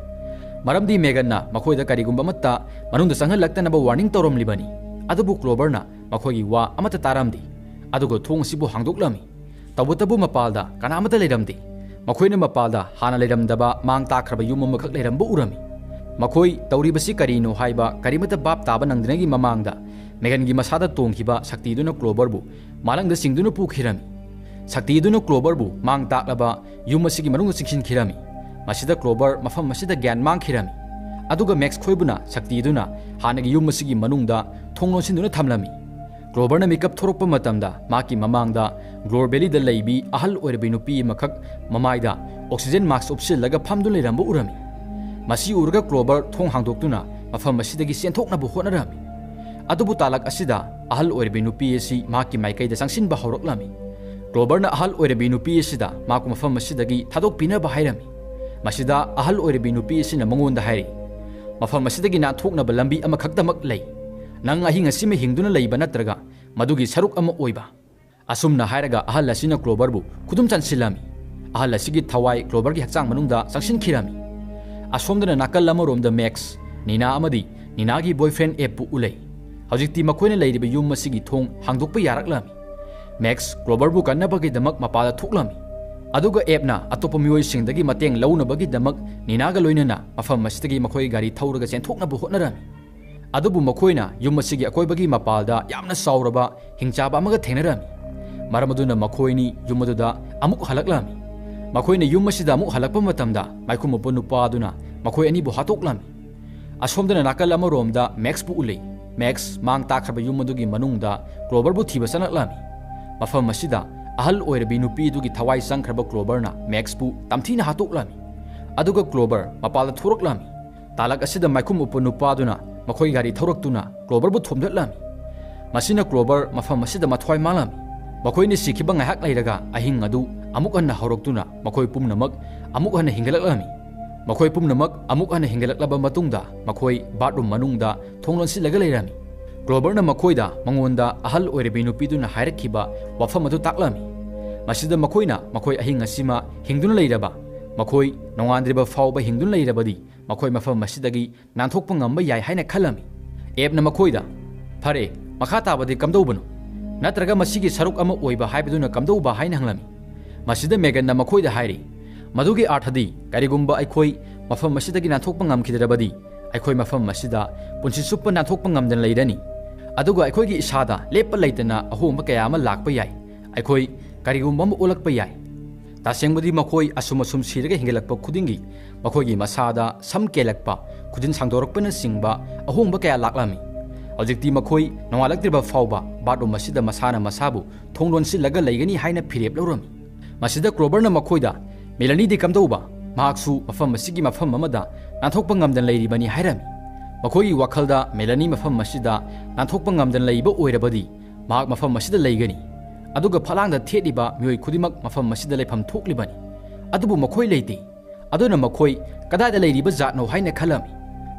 ꯃꯔꯝꯗꯤ ꯃꯦꯒꯟꯅ ꯃꯈꯣꯏꯗ ꯀꯔꯤꯒꯨꯝꯕ ꯑꯃꯠꯇ ꯃꯅꯨꯡꯗ ꯆꯪꯍꯜꯂꯛꯇꯅꯕ ꯋꯥꯔꯅꯤꯡ ꯇꯧꯔꯝꯂꯤꯕꯅꯤ꯫ ꯑꯗꯨꯕꯨ ꯀ꯭ꯂꯣꯕꯔꯅ ꯃꯈꯣꯏꯒꯤ ꯋꯥ ꯑꯃꯠꯇ ꯇꯥꯔꯝꯗꯦ꯫ ꯑꯗꯨꯒ ꯊꯣꯡ ꯑꯁꯤꯕꯨ ꯍꯥꯡꯗꯣꯛꯂꯝꯃꯤ꯫ ꯇꯧꯕꯇꯕꯨ ꯃꯄꯥꯜꯗ ꯀꯅꯥꯃꯠꯇ ꯂꯩꯔꯝꯗꯦ꯫ ꯃꯈꯣꯏꯅ ꯃꯄꯥꯜꯗ ꯍꯥꯟꯅ ꯂꯩꯔꯝꯗꯕ ꯃꯥꯡ ꯇꯥꯛꯈ꯭ꯔꯕ ꯌꯨꯝ ꯑꯃꯈꯛ ꯂꯩꯔꯝꯕ ꯎꯔꯝꯃꯤ꯫ ꯃꯈꯣꯏ ꯇꯧꯔꯤꯕꯁꯤ ꯀꯔꯤꯅꯣ ꯍꯥꯏꯕ ꯀꯔꯤꯃꯠꯇ ꯚꯥꯞ ꯇꯥꯕ ꯅꯪꯗ꯭ꯔꯤꯉꯩꯒꯤ ꯃꯃꯥꯡꯗ ꯃꯦꯒꯟꯒꯤ ꯃꯁꯥꯗ ꯇꯣꯡꯈꯤꯕ ꯁꯛꯇꯤꯗꯨꯅ ꯀ꯭ꯂꯣꯕꯔꯕꯨ ꯃꯥꯂꯪꯗ ꯆꯤꯡꯗꯨꯅ ꯄꯨꯈꯤꯔꯝꯃꯤ꯫ ꯁꯛꯇꯤꯗꯨꯅ ꯀ꯭ꯂꯣꯕꯔꯕꯨ ꯃꯥꯡ ꯇꯥꯛꯂꯕ ꯌꯨꯝ ꯑꯁꯤꯒꯤ ꯃꯅꯨꯡꯗ ꯆꯤꯡꯁꯤꯟꯈꯤꯔꯝꯃꯤ꯫ ꯃꯁꯤꯗ ꯀ꯭ꯂꯣꯕꯔ ꯃꯐꯝ ꯑꯁꯤꯗ ꯒ꯭ꯌꯥꯟ ꯃꯥꯡꯈꯤꯔꯝꯃꯤ꯫ ꯑꯗꯨꯒ ꯃꯦꯛꯁ ꯈꯣꯏꯕꯨꯅ ꯁꯛꯇꯤꯗꯨꯅ ꯍꯥꯟꯅꯒꯤ ꯌꯨꯝ ꯑꯁꯤꯒꯤ ꯃꯅꯨꯡꯗ ꯊꯣꯡ ꯂꯣꯟꯁꯤꯟꯗꯨꯅ ꯊꯝꯂꯝꯃꯤ꯫ ꯀ꯭ꯂꯣꯕꯔꯅ ꯃꯤꯀꯞ ꯊꯣꯔꯛꯄ ꯃꯇꯝꯗ ꯃꯍꯥꯛꯀꯤ ꯃꯃꯥꯡꯗ ꯒ꯭ꯂꯣꯔ ꯚꯦꯂꯤꯗ ꯂꯩꯕꯤ ꯑꯍꯜ ꯑꯣꯏꯔꯕꯤ ꯅꯨꯄꯤ ꯑꯃꯈꯛ ꯃꯃꯥꯏꯗ ꯑꯣꯛꯁꯤꯖꯦꯟ ꯃꯥꯛꯁ ꯎꯞꯁꯤꯜꯂꯒ ꯐꯝꯗꯨꯅ ꯂꯩꯔꯝꯕ ꯎꯔꯝꯃꯤ꯫ ꯃꯁꯤ ꯎꯔꯒ ꯀ꯭ꯂꯣꯕꯔ ꯊꯣꯡ ꯍꯥꯡꯗꯣꯛꯇꯨꯅ ꯃꯐꯝ ꯑꯁꯤꯗꯒꯤ ꯆꯦꯟꯊꯣꯛꯅꯕ ꯍꯣꯠꯅꯔꯝꯃꯤ꯫ ꯑꯗꯨꯕꯨ ꯇꯥꯂꯛ ꯑꯁꯤꯗ ꯑꯍꯜ ꯑꯣꯏꯔꯕꯤ ꯅꯨꯄꯤ ꯑꯁꯤ ꯃꯍꯥꯛꯀꯤ ꯃꯥꯏꯀꯩꯗ ꯆꯪꯁꯤꯟꯕ ꯍꯧꯔꯛꯂꯝꯃꯤ꯫ ꯀ꯭ꯂꯣꯕꯔꯅ ꯑꯍꯜ ꯑꯣꯏꯔꯕꯤ ꯅꯨꯄꯤ ꯑꯁꯤꯗ ꯃꯍꯥꯛꯄꯨ ꯃꯐꯝ ꯑꯁꯤꯗꯒꯤ ꯊꯥꯗꯣꯛꯄꯤꯅꯕ ꯍꯥꯏꯔꯝꯃꯤ꯫ ꯃꯁꯤꯗ ꯑꯍꯜ ꯑꯣꯏꯔꯕꯤ ꯅꯨꯄꯤ ꯑꯁꯤꯅ ꯃꯉꯣꯟꯗ ꯍꯥꯏꯔꯤ, "ꯃꯐꯝ ꯑꯁꯤꯗꯒꯤ ꯅꯥꯟꯊꯣꯛꯅꯕ ꯂꯝꯕꯤ ꯑꯃꯈꯛꯇꯃꯛ ꯂꯩ꯫ ꯅꯪ ꯑꯍꯤꯡ ꯑꯁꯤꯃ ꯍꯤꯡꯗꯨꯅ ꯂꯩꯕ ꯅꯠꯇ꯭ꯔꯒ ꯃꯗꯨꯒꯤ ꯁꯔꯨꯛ ꯑꯃ ꯑꯣꯏꯕ?" ꯑꯁꯨꯝꯅ ꯍꯥꯏꯔꯒ ꯑꯍꯜ ꯑꯁꯤꯅ ꯀ꯭ꯂꯣꯕꯔꯕꯨ ꯈꯨꯗꯨꯝ ꯆꯟꯁꯤꯜꯂꯝꯃꯤ꯫ ꯑꯍꯜ ꯑꯁꯤꯒꯤ ꯊꯋꯥꯏ ꯀ꯭ꯂꯣꯕꯔꯒꯤ ꯍꯛꯆꯥꯡ ꯃꯅꯨꯡꯗ ꯆꯪꯁꯤꯟꯈꯤꯔꯝꯃꯤ꯫ ꯑꯁꯣꯝꯗꯅ ꯅꯥꯀꯜ ꯑꯃꯔꯣꯝꯗ ꯃꯦꯛꯁ, ꯅꯤꯅꯥ ꯑꯃꯗꯤ ꯅꯤꯅꯥꯒꯤ ꯕꯣꯏꯐ꯭ꯔꯦꯟ ꯑꯦꯞꯄꯨ ꯎꯠꯂꯦ꯫ ꯍꯧꯖꯤꯛꯇꯤ ꯃꯈꯣꯏꯅ ꯂꯩꯔꯤꯕ ꯌꯨꯝ ꯑꯁꯤꯒꯤ ꯊꯣꯡ ꯍꯥꯡꯗꯣꯛꯄ ꯌꯥꯔꯛꯂꯝꯃꯤ꯫ ꯃꯦꯛꯁ ꯀ꯭ꯂꯣꯕꯔꯕꯨ ꯀꯟꯅꯕꯒꯤꯗꯃꯛ ꯃꯄꯥꯟꯗ ꯊꯣꯛꯂꯝꯃꯤ꯫ ꯑꯗꯨꯒ ꯑꯦꯞꯅ ꯑꯇꯣꯞꯄ ꯃꯤꯑꯣꯏꯁꯤꯡꯗꯒꯤ ꯃꯇꯦꯡ ꯂꯧꯅꯕꯒꯤꯗꯃꯛ ꯅꯤꯅꯥꯒ ꯂꯣꯏꯅꯅ ꯃꯐꯝ ꯑꯁꯤꯗꯒꯤ ꯃꯈꯣꯏ ꯒꯥꯔꯤ ꯊꯧꯔꯒ ꯆꯦꯟꯊꯣꯛꯅꯕ ꯍꯣꯠꯅꯔꯝꯃꯤ꯫ ꯑꯗꯨꯕꯨ ꯃꯈꯣꯏꯅ ꯌꯨꯝ ꯑꯁꯤꯒꯤ ꯑꯀꯣꯏꯕꯒꯤ ꯃꯄꯥꯜꯗ ꯌꯥꯝꯅ ꯆꯥꯎꯔꯕ ꯍꯤꯡꯆꯥꯕ ꯑꯃꯒ ꯊꯦꯡꯅꯔꯝꯃꯤ꯫ ꯃꯔꯝ ꯑꯗꯨꯅ ꯃꯈꯣꯏꯅꯤ ꯌꯨꯝ ꯑꯗꯨꯗ ꯑꯃꯨꯛ ꯍꯜꯂꯛꯂꯝꯃꯤ꯫ ꯃꯈꯣꯏꯅ ꯌꯨꯝ ꯑꯁꯤꯗ ꯑꯃꯨꯛ ꯍꯜꯂꯛꯄ ꯃꯇꯝꯗ ꯃꯥꯏꯈꯨꯝ ꯎꯞꯄ ꯅꯨꯄꯥ ꯑꯗꯨꯅ ꯃꯈꯣꯏ ꯑꯅꯤꯕꯨ ꯍꯥꯠꯇꯣꯛꯂꯝꯃꯤ꯫ ꯑꯁꯣꯝꯗꯅ ꯅꯥꯀꯜ ꯑꯃꯔꯣꯝꯗ ꯃꯦꯛꯁꯄꯨ ꯎꯠꯂꯤ꯫ ꯃꯦꯛꯁ ꯃꯥꯡ ꯇꯥꯛꯈ꯭ꯔꯕ ꯌꯨꯝ ꯑꯗꯨꯒꯤ ꯃꯅꯨꯡꯗ ꯀ꯭ꯂꯣꯕꯔꯕꯨ ꯊꯤꯕ ꯆꯪꯂꯛꯂꯝꯃꯤ꯫ ꯃꯐꯝ ꯑꯁꯤꯗ ꯑꯍꯜ ꯑꯣꯏꯔꯕꯤ ꯅꯨꯄꯤ ꯑꯗꯨꯒꯤ ꯊꯋꯥꯏ ꯆꯪꯈ꯭ꯔꯕ ꯀ꯭ꯂꯣꯕꯔꯅ ꯃꯦꯛꯁꯄꯨ ꯇꯝꯊꯤꯅ ꯍꯥꯠꯇꯣꯛꯂꯝꯃꯤ꯫ ꯑꯗꯨꯒ ꯀ꯭ꯂꯣꯕꯔ ꯃꯄꯥꯟꯗ ꯊꯣꯔꯛꯂꯝꯃꯤ꯫ ꯇꯥꯂꯛ ꯑꯁꯤꯗ ꯃꯥꯏꯈꯨꯝ ꯎꯞꯄ ꯅꯨꯄꯥꯗꯨꯅ ꯃꯈꯣꯏ ꯒꯥꯔꯤ ꯊꯧꯔꯛꯇꯨꯅ ꯀ꯭ꯂꯣꯕꯔꯕꯨ ꯊꯣꯝꯗꯠꯂꯝꯃꯤ꯫ ꯃꯁꯤꯅ ꯀ꯭ꯂꯣꯕꯔ ꯃꯐꯝ ꯑꯁꯤꯗ ꯃꯊ꯭ꯋꯥꯏ ꯃꯥꯡꯂꯝꯃꯤ꯫ ꯃꯈꯣꯏꯅ ꯁꯤꯈꯤꯕ ꯉꯥꯏꯍꯥꯛ ꯂꯩꯔꯒ ꯑꯍꯤꯡ ꯑꯗꯨ ꯑꯃꯨꯛ ꯍꯟꯅ ꯍꯧꯔꯛꯇꯨꯅ ꯃꯈꯣꯏ ꯄꯨꯝꯅꯃꯛ ꯑꯃꯨꯛ ꯍꯟꯅ ꯍꯤꯡꯒꯠꯂꯛꯂꯝꯃꯤ꯫ ꯃꯈꯣꯏ ꯄꯨꯝꯅꯃꯛ ꯑꯃꯨꯛ ꯍꯟꯅ ꯍꯤꯡꯒꯠꯂꯛꯂꯕ ꯃꯇꯨꯡꯗ ꯃꯈꯣꯏ ꯕꯥꯠꯔꯨꯝ ꯃꯅꯨꯡꯗ ꯊꯣꯡ ꯂꯣꯟꯁꯤꯜꯂꯒ ꯂꯩꯔꯝꯃꯤ꯫ ꯀ꯭ꯂꯣꯕꯔꯅ ꯃꯈꯣꯏꯗ ꯃꯉꯣꯟꯗ ꯑꯍꯜ ꯑꯣꯏꯔꯕꯤ ꯅꯨꯄꯤꯗꯨꯅ ꯍꯥꯏꯔꯛꯈꯤꯕ ꯋꯥꯐꯝ ꯑꯗꯨ ꯇꯥꯛꯂꯝꯃꯤ꯫ ꯃꯁꯤꯗ ꯃꯈꯣꯏꯅ ꯃꯈꯣꯏ ꯑꯍꯤꯡ ꯑꯁꯤꯃ ꯍꯤꯡꯗꯨꯅ ꯂꯩꯔꯕ, ꯃꯈꯣꯏ ꯅꯣꯡꯉꯥꯟꯗ꯭ꯔꯤꯕ ꯐꯥꯎꯕ ꯍꯤꯡꯗꯨꯅ ꯂꯩꯔꯕꯗꯤ ꯃꯈꯣꯏ ꯃꯐꯝ ꯑꯁꯤꯗꯒꯤ ꯅꯥꯟꯊꯣꯛꯄ ꯉꯝꯕ ꯌꯥꯏ ꯍꯥꯏꯅ ꯈꯜꯂꯝꯃꯤ꯫ ꯑꯦꯞꯅ ꯃꯈꯣꯏꯗ, "ꯐꯔꯦ, ꯃꯈꯥ ꯇꯥꯕꯗꯤ ꯀꯝꯗꯧꯕꯅꯣ? ꯅꯠꯇ꯭ꯔꯒ ꯃꯁꯤꯒꯤ ꯁꯔꯨꯛ ꯑꯃ ꯑꯣꯏꯕ ꯍꯥꯏꯕꯗꯨꯅ ꯀꯝꯗꯧꯕ?" ꯍꯥꯏꯅ ꯍꯪꯂꯝꯃꯤ꯫ ꯃꯁꯤꯗ ꯃꯦꯒꯟꯅ ꯃꯈꯣꯏꯗ ꯍꯥꯏꯔꯤ, "ꯃꯗꯨꯒꯤ ꯑꯥꯔꯊꯗꯤ, ꯀꯔꯤꯒꯨꯝꯕ ꯑꯩꯈꯣꯏ ꯃꯐꯝ ꯑꯁꯤꯗꯒꯤ ꯅꯥꯟꯊꯣꯛꯄ ꯉꯝꯈꯤꯗ꯭ꯔꯕꯗꯤ, ꯑꯩꯈꯣꯏ ꯃꯐꯝ ꯑꯁꯤꯗ ꯄꯨꯟꯁꯤ ꯆꯨꯞꯄ ꯅꯥꯟꯊꯣꯛꯄ ꯉꯝꯗꯅ ꯂꯩꯔꯅꯤ꯫ ꯑꯗꯨꯒ ꯑꯩꯈꯣꯏꯒꯤ ꯏꯁꯥꯗ ꯂꯦꯞꯄ ꯂꯩꯇꯅ ꯑꯍꯣꯡꯕ ꯀꯌꯥ ꯑꯃ ꯂꯥꯛꯄ ꯌꯥꯏ꯫ ꯑꯩꯈꯣꯏ ꯀꯔꯤꯒꯨꯝꯕ ꯑꯃ ꯑꯣꯜꯂꯛꯄ ꯌꯥꯏ꯫ ꯇꯁꯦꯡꯕꯗꯤ ꯃꯈꯣꯏ ꯑꯁꯨꯝ ꯑꯁꯨꯝ ꯁꯤꯔꯒ ꯍꯤꯡꯒꯠꯂꯛꯄ ꯈꯨꯗꯤꯡꯒꯤ ꯃꯈꯣꯏꯒꯤ ꯃꯁꯥꯗ ꯁꯝ ꯀꯦꯜꯂꯛꯄ, ꯈꯨꯖꯤꯟ ꯁꯥꯡꯗꯣꯔꯛꯄꯅꯆꯤꯡꯕ ꯑꯍꯣꯡꯕ ꯀꯌꯥ ꯂꯥꯛꯂꯝꯃꯤ꯫ ꯍꯧꯖꯤꯛꯇꯤ ꯃꯈꯣꯏ ꯅꯣꯡꯉꯥꯜꯂꯛꯇ꯭ꯔꯤꯕ ꯐꯥꯎꯕ ꯕꯥꯠꯔꯨꯝ ꯑꯁꯤꯗ ꯃꯁꯥꯅ ꯃꯁꯥꯕꯨ ꯊꯣꯡ ꯂꯣꯟꯁꯤꯜꯂꯒ ꯂꯩꯒꯅꯤ ꯍꯥꯏꯅ ꯐꯤꯔꯦꯞ ꯂꯧꯔꯝꯃꯤ꯫ ꯃꯁꯤꯗ ꯀ꯭ꯂꯣꯕꯔꯅ ꯃꯈꯣꯏꯗ, "ꯃꯦꯂꯅꯤꯗꯤ ꯀꯝꯗꯧꯕ? ꯃꯍꯥꯛꯁꯨ ꯃꯐꯝ ꯑꯁꯤꯒꯤ ꯃꯐꯝ ꯑꯃꯗ ꯅꯥꯟꯊꯣꯛꯄ ꯉꯝꯗꯅ ꯂꯩꯔꯤꯕꯅꯤ" ꯍꯥꯏꯔꯝꯃꯤ꯫ ꯃꯈꯣꯏꯒꯤ ꯋꯥꯈꯜꯗ ꯃꯦꯂꯅꯤ ꯃꯐꯝ ꯑꯁꯤꯗ ꯅꯥꯟꯊꯣꯛꯄ ꯉꯝꯗꯅ ꯂꯩꯕ ꯑꯣꯏꯔꯕꯗꯤ ꯃꯍꯥꯛ ꯃꯐꯝ ꯑꯁꯤꯗ ꯂꯩꯒꯅꯤ, ꯑꯗꯨꯒ ꯐꯛꯂꯥꯡꯗ ꯊꯦꯠꯂꯤꯕ ꯃꯤꯑꯣꯏ ꯈꯨꯗꯤꯡꯃꯛ ꯃꯐꯝ ꯑꯁꯤꯗ ꯂꯩꯐꯝ ꯊꯣꯛꯂꯤꯕꯅꯤ꯫ ꯑꯗꯨꯕꯨ ꯃꯈꯣꯏ ꯂꯩꯇꯦ꯫ ꯑꯗꯨꯅ ꯃꯈꯣꯏ ꯀꯗꯥꯏꯗ ꯂꯩꯔꯤꯕ ꯖꯥꯠꯅꯣ ꯍꯥꯏꯅ ꯈꯜꯂꯝꯃꯤ꯫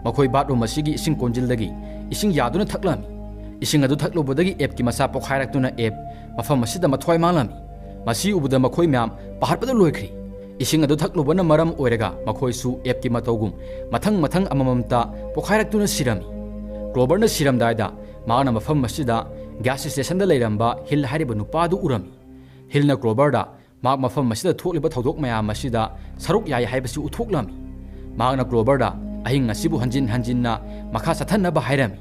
ꯃꯈꯣꯏ ꯕꯥꯠꯔꯨꯝ ꯑꯁꯤꯒꯤ ꯏꯁꯤꯡ ꯀꯣꯟꯖꯤꯜꯗꯒꯤ ꯏꯁꯤꯡ ꯌꯥꯗꯨꯅ ꯊꯛꯂꯝꯃꯤ꯫ ꯏꯁꯤꯡ ꯑꯗꯨ ꯊꯛꯂꯨꯕꯗꯒꯤ ꯑꯦꯞꯀꯤ ꯃꯁꯥ ꯄꯣꯈꯥꯏꯔꯛꯇꯨꯅ ꯑꯦꯞ ꯃꯐꯝ ꯑꯁꯤꯗ ꯃꯊ꯭ꯋꯥꯏ ꯃꯥꯡꯂꯝꯃꯤ꯫ ꯃꯁꯤ ꯎꯕꯗ ꯃꯈꯣꯏ ꯃꯌꯥꯝ ꯄꯥꯈꯠꯄꯗ ꯂꯣꯏꯈ꯭ꯔꯦ꯫ ꯏꯁꯤꯡ ꯑꯗꯨ ꯊꯛꯂꯨꯕꯅ ꯃꯔꯝ ꯑꯣꯏꯔꯒ ꯃꯈꯣꯏꯁꯨ ꯑꯦꯞꯀꯤ ꯃꯇꯧꯒꯨꯝ ꯃꯊꯪ ꯃꯊꯪ ꯑꯃꯃꯝꯇ ꯄꯣꯈꯥꯏꯔꯛꯇꯨꯅ ꯁꯤꯔꯝꯃꯤ꯫ ꯀ꯭ꯂꯣꯕꯔꯅ ꯁꯤꯔꯝꯗꯥꯏꯗ ꯃꯍꯥꯛꯅ ꯃꯐꯝ ꯑꯁꯤꯗ ꯒ꯭ꯌꯥꯁ ꯁ꯭ꯇꯦꯁꯟꯗ ꯂꯩꯔꯝꯕ ꯍꯤꯜ ꯍꯥꯏꯔꯤꯕ ꯅꯨꯄꯥ ꯑꯗꯨ ꯎꯔꯝꯃꯤ꯫ ꯍꯤꯜꯅ ꯀ꯭ꯂꯣꯕꯔꯗ ꯃꯍꯥꯛ ꯃꯐꯝ ꯑꯁꯤꯗ ꯊꯣꯛꯂꯤꯕ ꯊꯧꯗꯣꯛ ꯃꯌꯥꯝ ꯑꯁꯤꯗ ꯁꯔꯨꯛ ꯌꯥꯏ ꯍꯥꯏꯕꯁꯤ ꯎꯠꯊꯣꯛꯂꯝꯃꯤ꯫ ꯃꯍꯥꯛꯅ ꯀ꯭ꯂꯣꯕꯔꯗ ꯑꯍꯤꯡ ꯑꯁꯤꯕꯨ ꯍꯟꯖꯤꯟ ꯍꯟꯖꯤꯟꯅ ꯃꯈꯥ ꯆꯠꯊꯅꯕ ꯍꯥꯏꯔꯝꯃꯤ꯫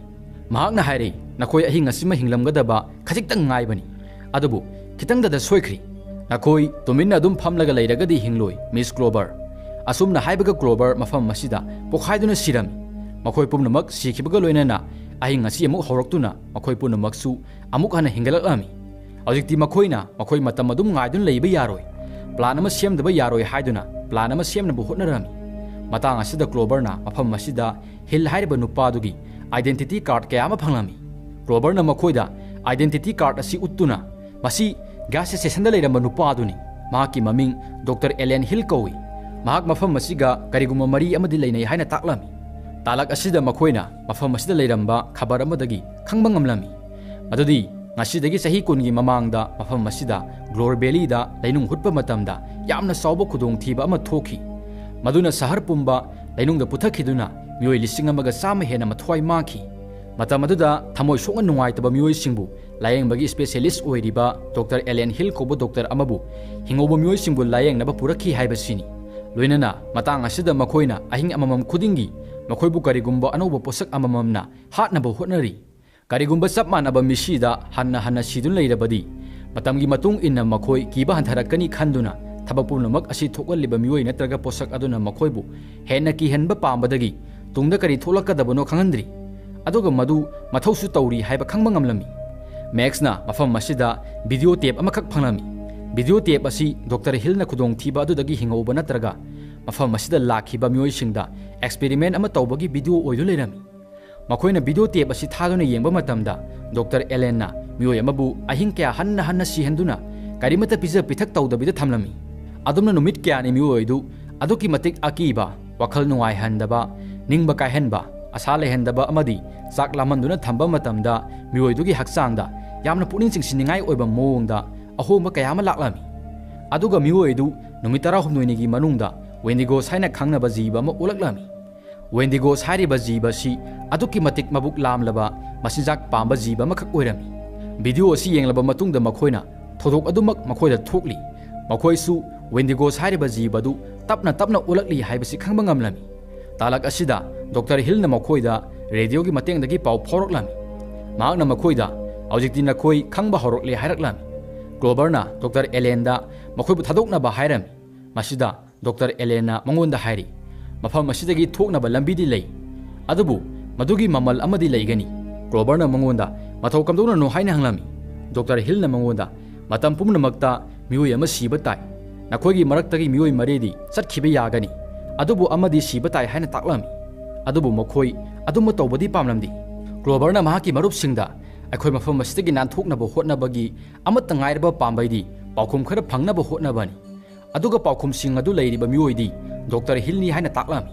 ꯃꯍꯥꯛꯅ ꯍꯥꯏꯔꯛꯏ, "ꯅꯈꯣꯏ ꯑꯍꯤꯡ ꯑꯁꯤꯃ ꯍꯤꯡꯂꯝꯒꯗꯕ ꯈꯖꯤꯛꯇꯪ ꯉꯥꯏꯕꯅꯤ꯫ ꯑꯗꯨꯕꯨ ꯈꯤꯇꯪꯗꯗ ꯁꯣꯏꯈ꯭ꯔꯤ꯫ ꯅꯈꯣꯏ ꯇꯨꯃꯤꯟꯅ ꯑꯗꯨꯝ ꯐꯝꯂꯒ ꯂꯩꯔꯒꯗꯤ ꯍꯤꯡꯂꯣꯏ, ꯃꯤꯁ ꯀ꯭ꯂꯣꯕꯔ꯫" ꯑꯁꯨꯝꯅ ꯍꯥꯏꯕꯒ ꯀ꯭ꯂꯣꯕꯔ ꯃꯐꯝ ꯑꯁꯤꯗ ꯄꯣꯈꯥꯏꯗꯨꯅ ꯁꯤꯔꯝꯃꯤ꯫ ꯃꯈꯣꯏ ꯄꯨꯝꯅꯃꯛ ꯁꯤꯈꯤꯕꯒ ꯂꯣꯏꯅꯅ ꯑꯍꯤꯡ ꯑꯁꯤ ꯑꯃꯨꯛ ꯍꯧꯔꯛꯇꯨꯅ ꯃꯈꯣꯏ ꯄꯨꯝꯅꯃꯛꯁꯨ ꯑꯃꯨꯛ ꯍꯟꯅ ꯍꯤꯡꯒꯠꯂꯛꯂꯝꯃꯤ꯫ ꯍꯧꯖꯤꯛꯇꯤ ꯃꯈꯣꯏꯅ ꯃꯈꯣꯏ ꯃꯇꯝ ꯑꯗꯨꯝ ꯉꯥꯏꯗꯨꯅ ꯂꯩꯕ ꯌꯥꯔꯣꯏ, ꯄ꯭ꯂꯥꯟ ꯑꯃ ꯁꯦꯝꯗꯕ ꯌꯥꯔꯣꯏ ꯍꯥꯏꯗꯨꯅ ꯄ꯭ꯂꯥꯟ ꯑꯃ ꯁꯦꯝꯅꯕ ꯍꯣꯠꯅꯔꯝꯃꯤ꯫ ꯃꯇꯥꯡ ꯑꯁꯤꯗ ꯀ꯭ꯂꯣꯕꯔꯅ ꯃꯐꯝ ꯑꯁꯤꯗ ꯍꯤꯜ ꯍꯥꯏꯔꯤꯕ ꯅꯨꯄꯥꯗꯨꯒꯤ ꯑꯥꯏꯗꯦꯟꯇꯤꯇꯤ ꯀꯥꯔꯗ ꯀꯌꯥ ꯑꯃ ꯐꯪꯂꯝꯃꯤ꯫ ꯀ꯭ꯂꯣꯕꯔꯅ ꯃꯈꯣꯏꯗ ꯑꯥꯏꯗꯦꯟꯇꯤꯇꯤ ꯀꯥꯔꯗ ꯑꯁꯤ ꯎꯠꯇꯨꯅ, "ꯃꯁꯤ ꯒ꯭ꯌꯥꯁ ꯁ꯭ꯇꯦꯁꯟꯗ ꯂꯩꯔꯝꯕ ꯅꯨꯄꯥ ꯑꯗꯨꯅꯤ꯫ ꯃꯍꯥꯛꯀꯤ ꯃꯃꯤꯡ ꯗꯣꯛꯇꯔ ꯑꯦꯂꯦꯟ ꯍꯤꯜ ꯀꯧꯏ꯫ ꯃꯍꯥꯛ ꯃꯐꯝ ꯑꯁꯤꯒ ꯀꯔꯤꯒꯨꯝꯕ ꯃꯔꯤ ꯑꯃꯗꯤ ꯂꯩꯅꯩ" ꯍꯥꯏꯅ ꯇꯥꯛꯂꯝꯃꯤ꯫ ꯇꯥꯂꯛ ꯑꯁꯤꯗ ꯃꯈꯣꯏꯅ ꯃꯐꯝ ꯑꯁꯤꯗ ꯂꯩꯔꯝꯕ ꯈꯕꯔ ꯑꯃꯗꯒꯤ ꯈꯪꯕ ꯉꯝꯂꯝꯃꯤ꯫ ꯃꯗꯨꯗꯤ ꯉꯁꯤꯗꯒꯤ ꯆꯍꯤ ꯀꯨꯟꯒꯤ ꯃꯃꯥꯡꯗ ꯃꯐꯝ ꯑꯁꯤꯗ ꯒ꯭ꯂꯣꯔ ꯚꯦꯂꯤꯗ ꯂꯩꯅꯨꯡ ꯍꯨꯠꯄ ꯃꯇꯝꯗ ꯌꯥꯝꯅ ꯆꯥꯎꯕ ꯈꯨꯗꯣꯡꯊꯤꯕ ꯑꯃ ꯊꯣꯛꯈꯤ꯫ ꯃꯗꯨꯅ ꯁꯍꯔ ꯄꯨꯝꯕ ꯂꯩꯅꯨꯡꯗ ꯄꯨꯊꯈꯤꯗꯨꯅ ꯃꯤꯑꯣꯏ ꯂꯤꯁꯤꯡ ꯑꯃꯒ ꯆꯥꯝꯃ ꯍꯦꯟꯅ ꯃꯊ꯭ꯋꯥꯏ ꯃꯥꯡꯈꯤ꯫ ꯃꯇꯝ ꯑꯗꯨꯗ ꯊꯃꯣꯏ ꯁꯣꯛꯅ ꯅꯨꯡꯉꯥꯏꯇꯕ ꯃꯤꯑꯣꯏꯁꯤꯡꯕꯨ ꯂꯥꯌꯦꯡꯕꯒꯤ ꯁ꯭ꯄꯦꯁꯤꯌꯦꯂꯤꯁ ꯑꯣꯏꯔꯤꯕ ꯗꯣꯛꯇꯔ ꯑꯦꯂꯦꯟ ꯍꯤꯜ ꯀꯧꯕ ꯗꯣꯛꯇꯔ ꯑꯃꯕꯨ ꯍꯤꯡꯍꯧꯕ ꯃꯤꯑꯣꯏꯁꯤꯡꯕꯨ ꯂꯥꯌꯦꯡꯅꯕ ꯄꯨꯔꯛꯈꯤ ꯍꯥꯏꯕꯁꯤꯅꯤ꯫ ꯂꯣꯏꯅꯅ ꯃꯇꯥꯡ ꯑꯁꯤꯗ ꯃꯈꯣꯏꯅ ꯑꯍꯤꯡ ꯑꯃꯃꯝ ꯈꯨꯗꯤꯡꯒꯤ ꯃꯈꯣꯏꯕꯨ ꯀꯔꯤꯒꯨꯝꯕ ꯑꯅꯧꯕ ꯄꯣꯠꯁꯛ ꯑꯃꯃꯝꯅ ꯍꯥꯠꯅꯕ ꯍꯣꯠꯅꯔꯤ꯫ ꯀꯔꯤꯒꯨꯝꯕ ꯆꯞ ꯃꯥꯟꯅꯕ ꯃꯤꯁꯤꯗ ꯍꯟꯅ ꯍꯟꯅ ꯁꯤꯗꯨꯅ ꯂꯩꯔꯕꯗꯤ, ꯃꯇꯝꯒꯤ ꯃꯇꯨꯡ ꯏꯟꯅ ꯃꯈꯣꯏ ꯀꯤꯕ ꯍꯟꯊꯔꯛꯀꯅꯤ ꯈꯟꯗꯨꯅ ꯊꯕꯛ ꯄꯨꯝꯅꯃꯛ ꯑꯁꯤ ꯊꯣꯛꯍꯜꯂꯤꯕ ꯃꯤꯑꯣꯏ ꯅꯠꯇ꯭ꯔꯒ ꯄꯣꯠꯁꯛ ꯑꯗꯨꯅ ꯃꯈꯣꯏꯕꯨ ꯍꯦꯟꯅ ꯀꯤꯍꯟꯕ ꯄꯥꯝꯕꯗꯒꯤ ꯇꯨꯡꯗ ꯀꯔꯤ ꯊꯣꯛꯂꯛꯀꯗꯕꯅꯣ ꯈꯪꯍꯟꯗ꯭ꯔꯤ꯫ ꯑꯗꯨꯒ ꯃꯗꯨ ꯃꯊꯧꯁꯨ ꯇꯧꯔꯤ ꯍꯥꯏꯕ ꯈꯪꯕ ꯉꯝꯂꯝꯃꯤ꯫ ꯃꯦꯛꯁꯅ ꯃꯐꯝ ꯑꯁꯤꯗ ꯚꯤꯗꯤꯑꯣ ꯇꯦꯞ ꯑꯃꯈꯛ ꯐꯪꯂꯝꯃꯤ꯫ ꯚꯤꯗꯤꯑꯣ ꯇꯦꯞ ꯑꯁꯤ ꯗꯣꯛꯇꯔ ꯍꯤꯜꯅ ꯈꯨꯗꯣꯡꯊꯤꯕ ꯑꯗꯨꯗꯒꯤ ꯍꯤꯡꯍꯧꯕ ꯅꯠꯇ꯭ꯔꯒ ꯃꯐꯝ ꯑꯁꯤꯗ ꯂꯥꯛꯈꯤꯕ ꯃꯤꯑꯣꯏꯁꯤꯡꯗ ꯑꯦꯛꯁꯄꯦꯔꯤꯃꯦꯟ ꯑꯃ ꯇꯧꯕꯒꯤ ꯚꯤꯗꯤꯑꯣ ꯑꯣꯏꯗꯨꯅ ꯂꯩꯔꯝꯃꯤ꯫ ꯃꯈꯣꯏꯅ ꯚꯤꯗꯤꯑꯣ ꯇꯦꯞ ꯑꯁꯤ ꯊꯥꯗꯨꯅ ꯌꯦꯡꯕ ꯃꯇꯝꯗ, ꯗꯣꯛꯇꯔ ꯑꯦꯂꯦꯟꯅ ꯃꯤꯑꯣꯏ ꯑꯃꯕꯨ ꯑꯍꯤꯡ ꯀꯌꯥ ꯍꯟꯅ ꯍꯟꯅ ꯁꯤꯍꯟꯗꯨꯅ ꯀꯔꯤꯃꯠꯇ ꯄꯤꯖ ꯄꯤꯊꯛ ꯇꯧꯗꯕꯤꯗ ꯊꯝꯂꯝꯃꯤ꯫ ꯑꯗꯨꯝꯅ ꯅꯨꯃꯤꯠ ꯀꯌꯥꯅꯤ ꯃꯤꯑꯣꯏ ꯑꯗꯨ ꯑꯗꯨꯛꯀꯤ ꯃꯇꯤꯛ ꯑꯀꯤꯕ, ꯋꯥꯈꯜ ꯅꯨꯡꯉꯥꯏꯍꯟꯗꯕ, ꯅꯤꯡꯕ ꯀꯥꯏꯍꯟꯕ, ꯑꯁꯥ ꯂꯩꯍꯟꯗꯕ ꯑꯃꯗꯤ ꯆꯥꯛ ꯂꯥꯝꯍꯟꯗꯨꯅ ꯊꯝꯕ ꯃꯇꯝꯗ ꯃꯤꯑꯣꯏꯗꯨꯒꯤ ꯍꯛꯆꯥꯡꯗ ꯌꯥꯝꯅ ꯄꯨꯛꯅꯤꯡ ꯆꯤꯡꯁꯤꯟꯅꯤꯡꯉꯥꯏ ꯑꯣꯏꯕ ꯃꯑꯣꯡꯗ ꯑꯍꯣꯡꯕ ꯀꯌꯥ ꯑꯃ ꯂꯥꯛꯂꯝꯃꯤ꯫ ꯑꯗꯨꯒ ꯃꯤꯑꯣꯏ ꯑꯗꯨ ꯅꯨꯃꯤꯠ ꯇꯔꯥꯍꯨꯝꯗꯣꯏꯅꯤꯒꯤ ꯃꯅꯨꯡꯗ ꯋꯦꯟꯗꯤꯒꯣꯁ ꯍꯥꯏꯅ ꯈꯪꯅꯕ ꯖꯤꯕ ꯑꯃ ꯑꯣꯜꯂꯛꯂꯝꯃꯤ꯫ ꯋꯦꯟꯗꯤꯒꯣꯁ ꯍꯥꯏꯔꯤꯕ ꯖꯤꯕ ꯑꯁꯤ ꯑꯗꯨꯛꯀꯤ ꯃꯇꯤꯛ ꯃꯕꯨꯛ ꯂꯥꯝꯂꯕ, ꯃꯆꯤꯟꯖꯥꯛ ꯄꯥꯝꯕ ꯖꯤꯕ ꯑꯃꯈꯛ ꯑꯣꯏꯔꯝꯃꯤ꯫ ꯚꯤꯗꯤꯑꯣ ꯑꯁꯤ ꯌꯦꯡꯂꯕ ꯃꯇꯨꯡꯗ ꯃꯈꯣꯏꯅ ꯊꯧꯗꯣꯛ ꯑꯗꯨꯃꯛ ꯃꯈꯣꯏꯗ ꯊꯣꯛꯂꯤ꯫ ꯃꯈꯣꯏꯁꯨ ꯋꯦꯟꯗꯤꯒꯣꯁ ꯍꯥꯏꯔꯤꯕ ꯖꯤꯕ ꯑꯗꯨ ꯇꯞꯅ ꯇꯞꯅ ꯑꯣꯜꯂꯛꯂꯤ ꯍꯥꯏꯕꯁꯤ ꯈꯪꯕ ꯉꯝꯂꯝꯃꯤ꯫ ꯇꯥꯂꯛ ꯑꯁꯤꯗ ꯗꯣꯛꯇꯔ ꯍꯤꯜꯅ ꯃꯈꯣꯏꯗ ꯔꯦꯗꯤꯑꯣꯒꯤ ꯃꯇꯦꯡꯗꯒꯤ ꯄꯥꯎ ꯐꯥꯎꯔꯛꯂꯝꯃꯤ꯫ ꯃꯍꯥꯛꯅ ꯃꯈꯣꯏꯗ, "ꯍꯧꯖꯤꯛꯇꯤ ꯅꯈꯣꯏ ꯈꯪꯕ ꯍꯧꯔꯛꯂꯦ" ꯍꯥꯏꯔꯛꯂꯝꯃꯤ꯫ ꯀ꯭ꯂꯣꯕꯔꯅ ꯗꯣꯛꯇꯔ ꯑꯦꯂꯦꯟꯗ ꯃꯈꯣꯏꯕꯨ ꯊꯥꯗꯣꯛꯅꯕ ꯍꯥꯏꯔꯝꯃꯤ꯫ ꯃꯁꯤꯗ ꯗꯣꯛꯇꯔ ꯑꯦꯂꯦꯟꯅ ꯃꯉꯣꯟꯗ ꯍꯥꯏꯔꯤ, "ꯃꯐꯝ ꯑꯁꯤꯗꯒꯤ ꯊꯣꯛꯅꯕ ꯂꯝꯕꯤꯗꯤ ꯂꯩ, ꯑꯗꯨꯕꯨ ꯃꯗꯨꯒꯤ ꯃꯃꯜ ꯑꯃꯗꯤ ꯂꯩꯒꯅꯤ꯫" ꯀ꯭ꯂꯣꯕꯔꯅ ꯃꯉꯣꯟꯗ, "ꯃꯇꯧ ꯀꯝꯗꯧꯅꯅꯣ?" ꯍꯥꯏꯅ ꯍꯪꯂꯝꯃꯤ꯫ ꯗꯣꯛꯇꯔ ꯍꯤꯜꯅ ꯃꯉꯣꯟꯗ, "ꯃꯇꯝ ꯄꯨꯝꯅꯃꯛꯇ ꯃꯤꯑꯣꯏ ꯑꯃ ꯁꯤꯕ ꯇꯥꯏ꯫ ꯅꯈꯣꯏꯒꯤ ꯃꯔꯛꯇꯒꯤ ꯃꯤꯑꯣꯏ ꯃꯔꯤꯗꯤ ꯆꯠꯈꯤꯕ ꯌꯥꯒꯅꯤ, ꯑꯗꯨꯕꯨ ꯑꯃꯗꯤ ꯁꯤꯕ ꯇꯥꯏ" ꯍꯥꯏꯅ ꯇꯥꯛꯂꯝꯃꯤ꯫ ꯑꯗꯨꯕꯨ ꯃꯈꯣꯏ ꯑꯗꯨꯝꯕ ꯇꯧꯕꯗꯤ ꯄꯥꯝꯂꯝꯗꯦ꯫ ꯀ꯭ꯂꯣꯕꯔꯅ ꯃꯍꯥꯛꯀꯤ ꯃꯔꯨꯞꯁꯤꯡꯗ, "ꯑꯩꯈꯣꯏ ꯃꯐꯝ ꯑꯁꯤꯗꯒꯤ ꯅꯥꯟꯊꯣꯛꯅꯕ ꯍꯣꯠꯅꯕꯒꯤ ꯑꯃꯠꯇ ꯉꯥꯏꯔꯕ ꯄꯥꯝꯕꯩꯗꯤ ꯄꯥꯎꯈꯨꯝ ꯈꯔ ꯐꯪꯅꯕ ꯍꯣꯠꯅꯕꯅꯤ꯫" ꯑꯗꯨꯒ ꯄꯥꯎꯈꯨꯝꯁꯤꯡ ꯑꯗꯨ ꯂꯩꯔꯤꯕ ꯃꯤꯑꯣꯏꯗꯤ ꯗꯣꯛꯇꯔ ꯍꯤꯜꯅꯤ ꯍꯥꯏꯅ ꯇꯥꯛꯂꯝꯃꯤ꯫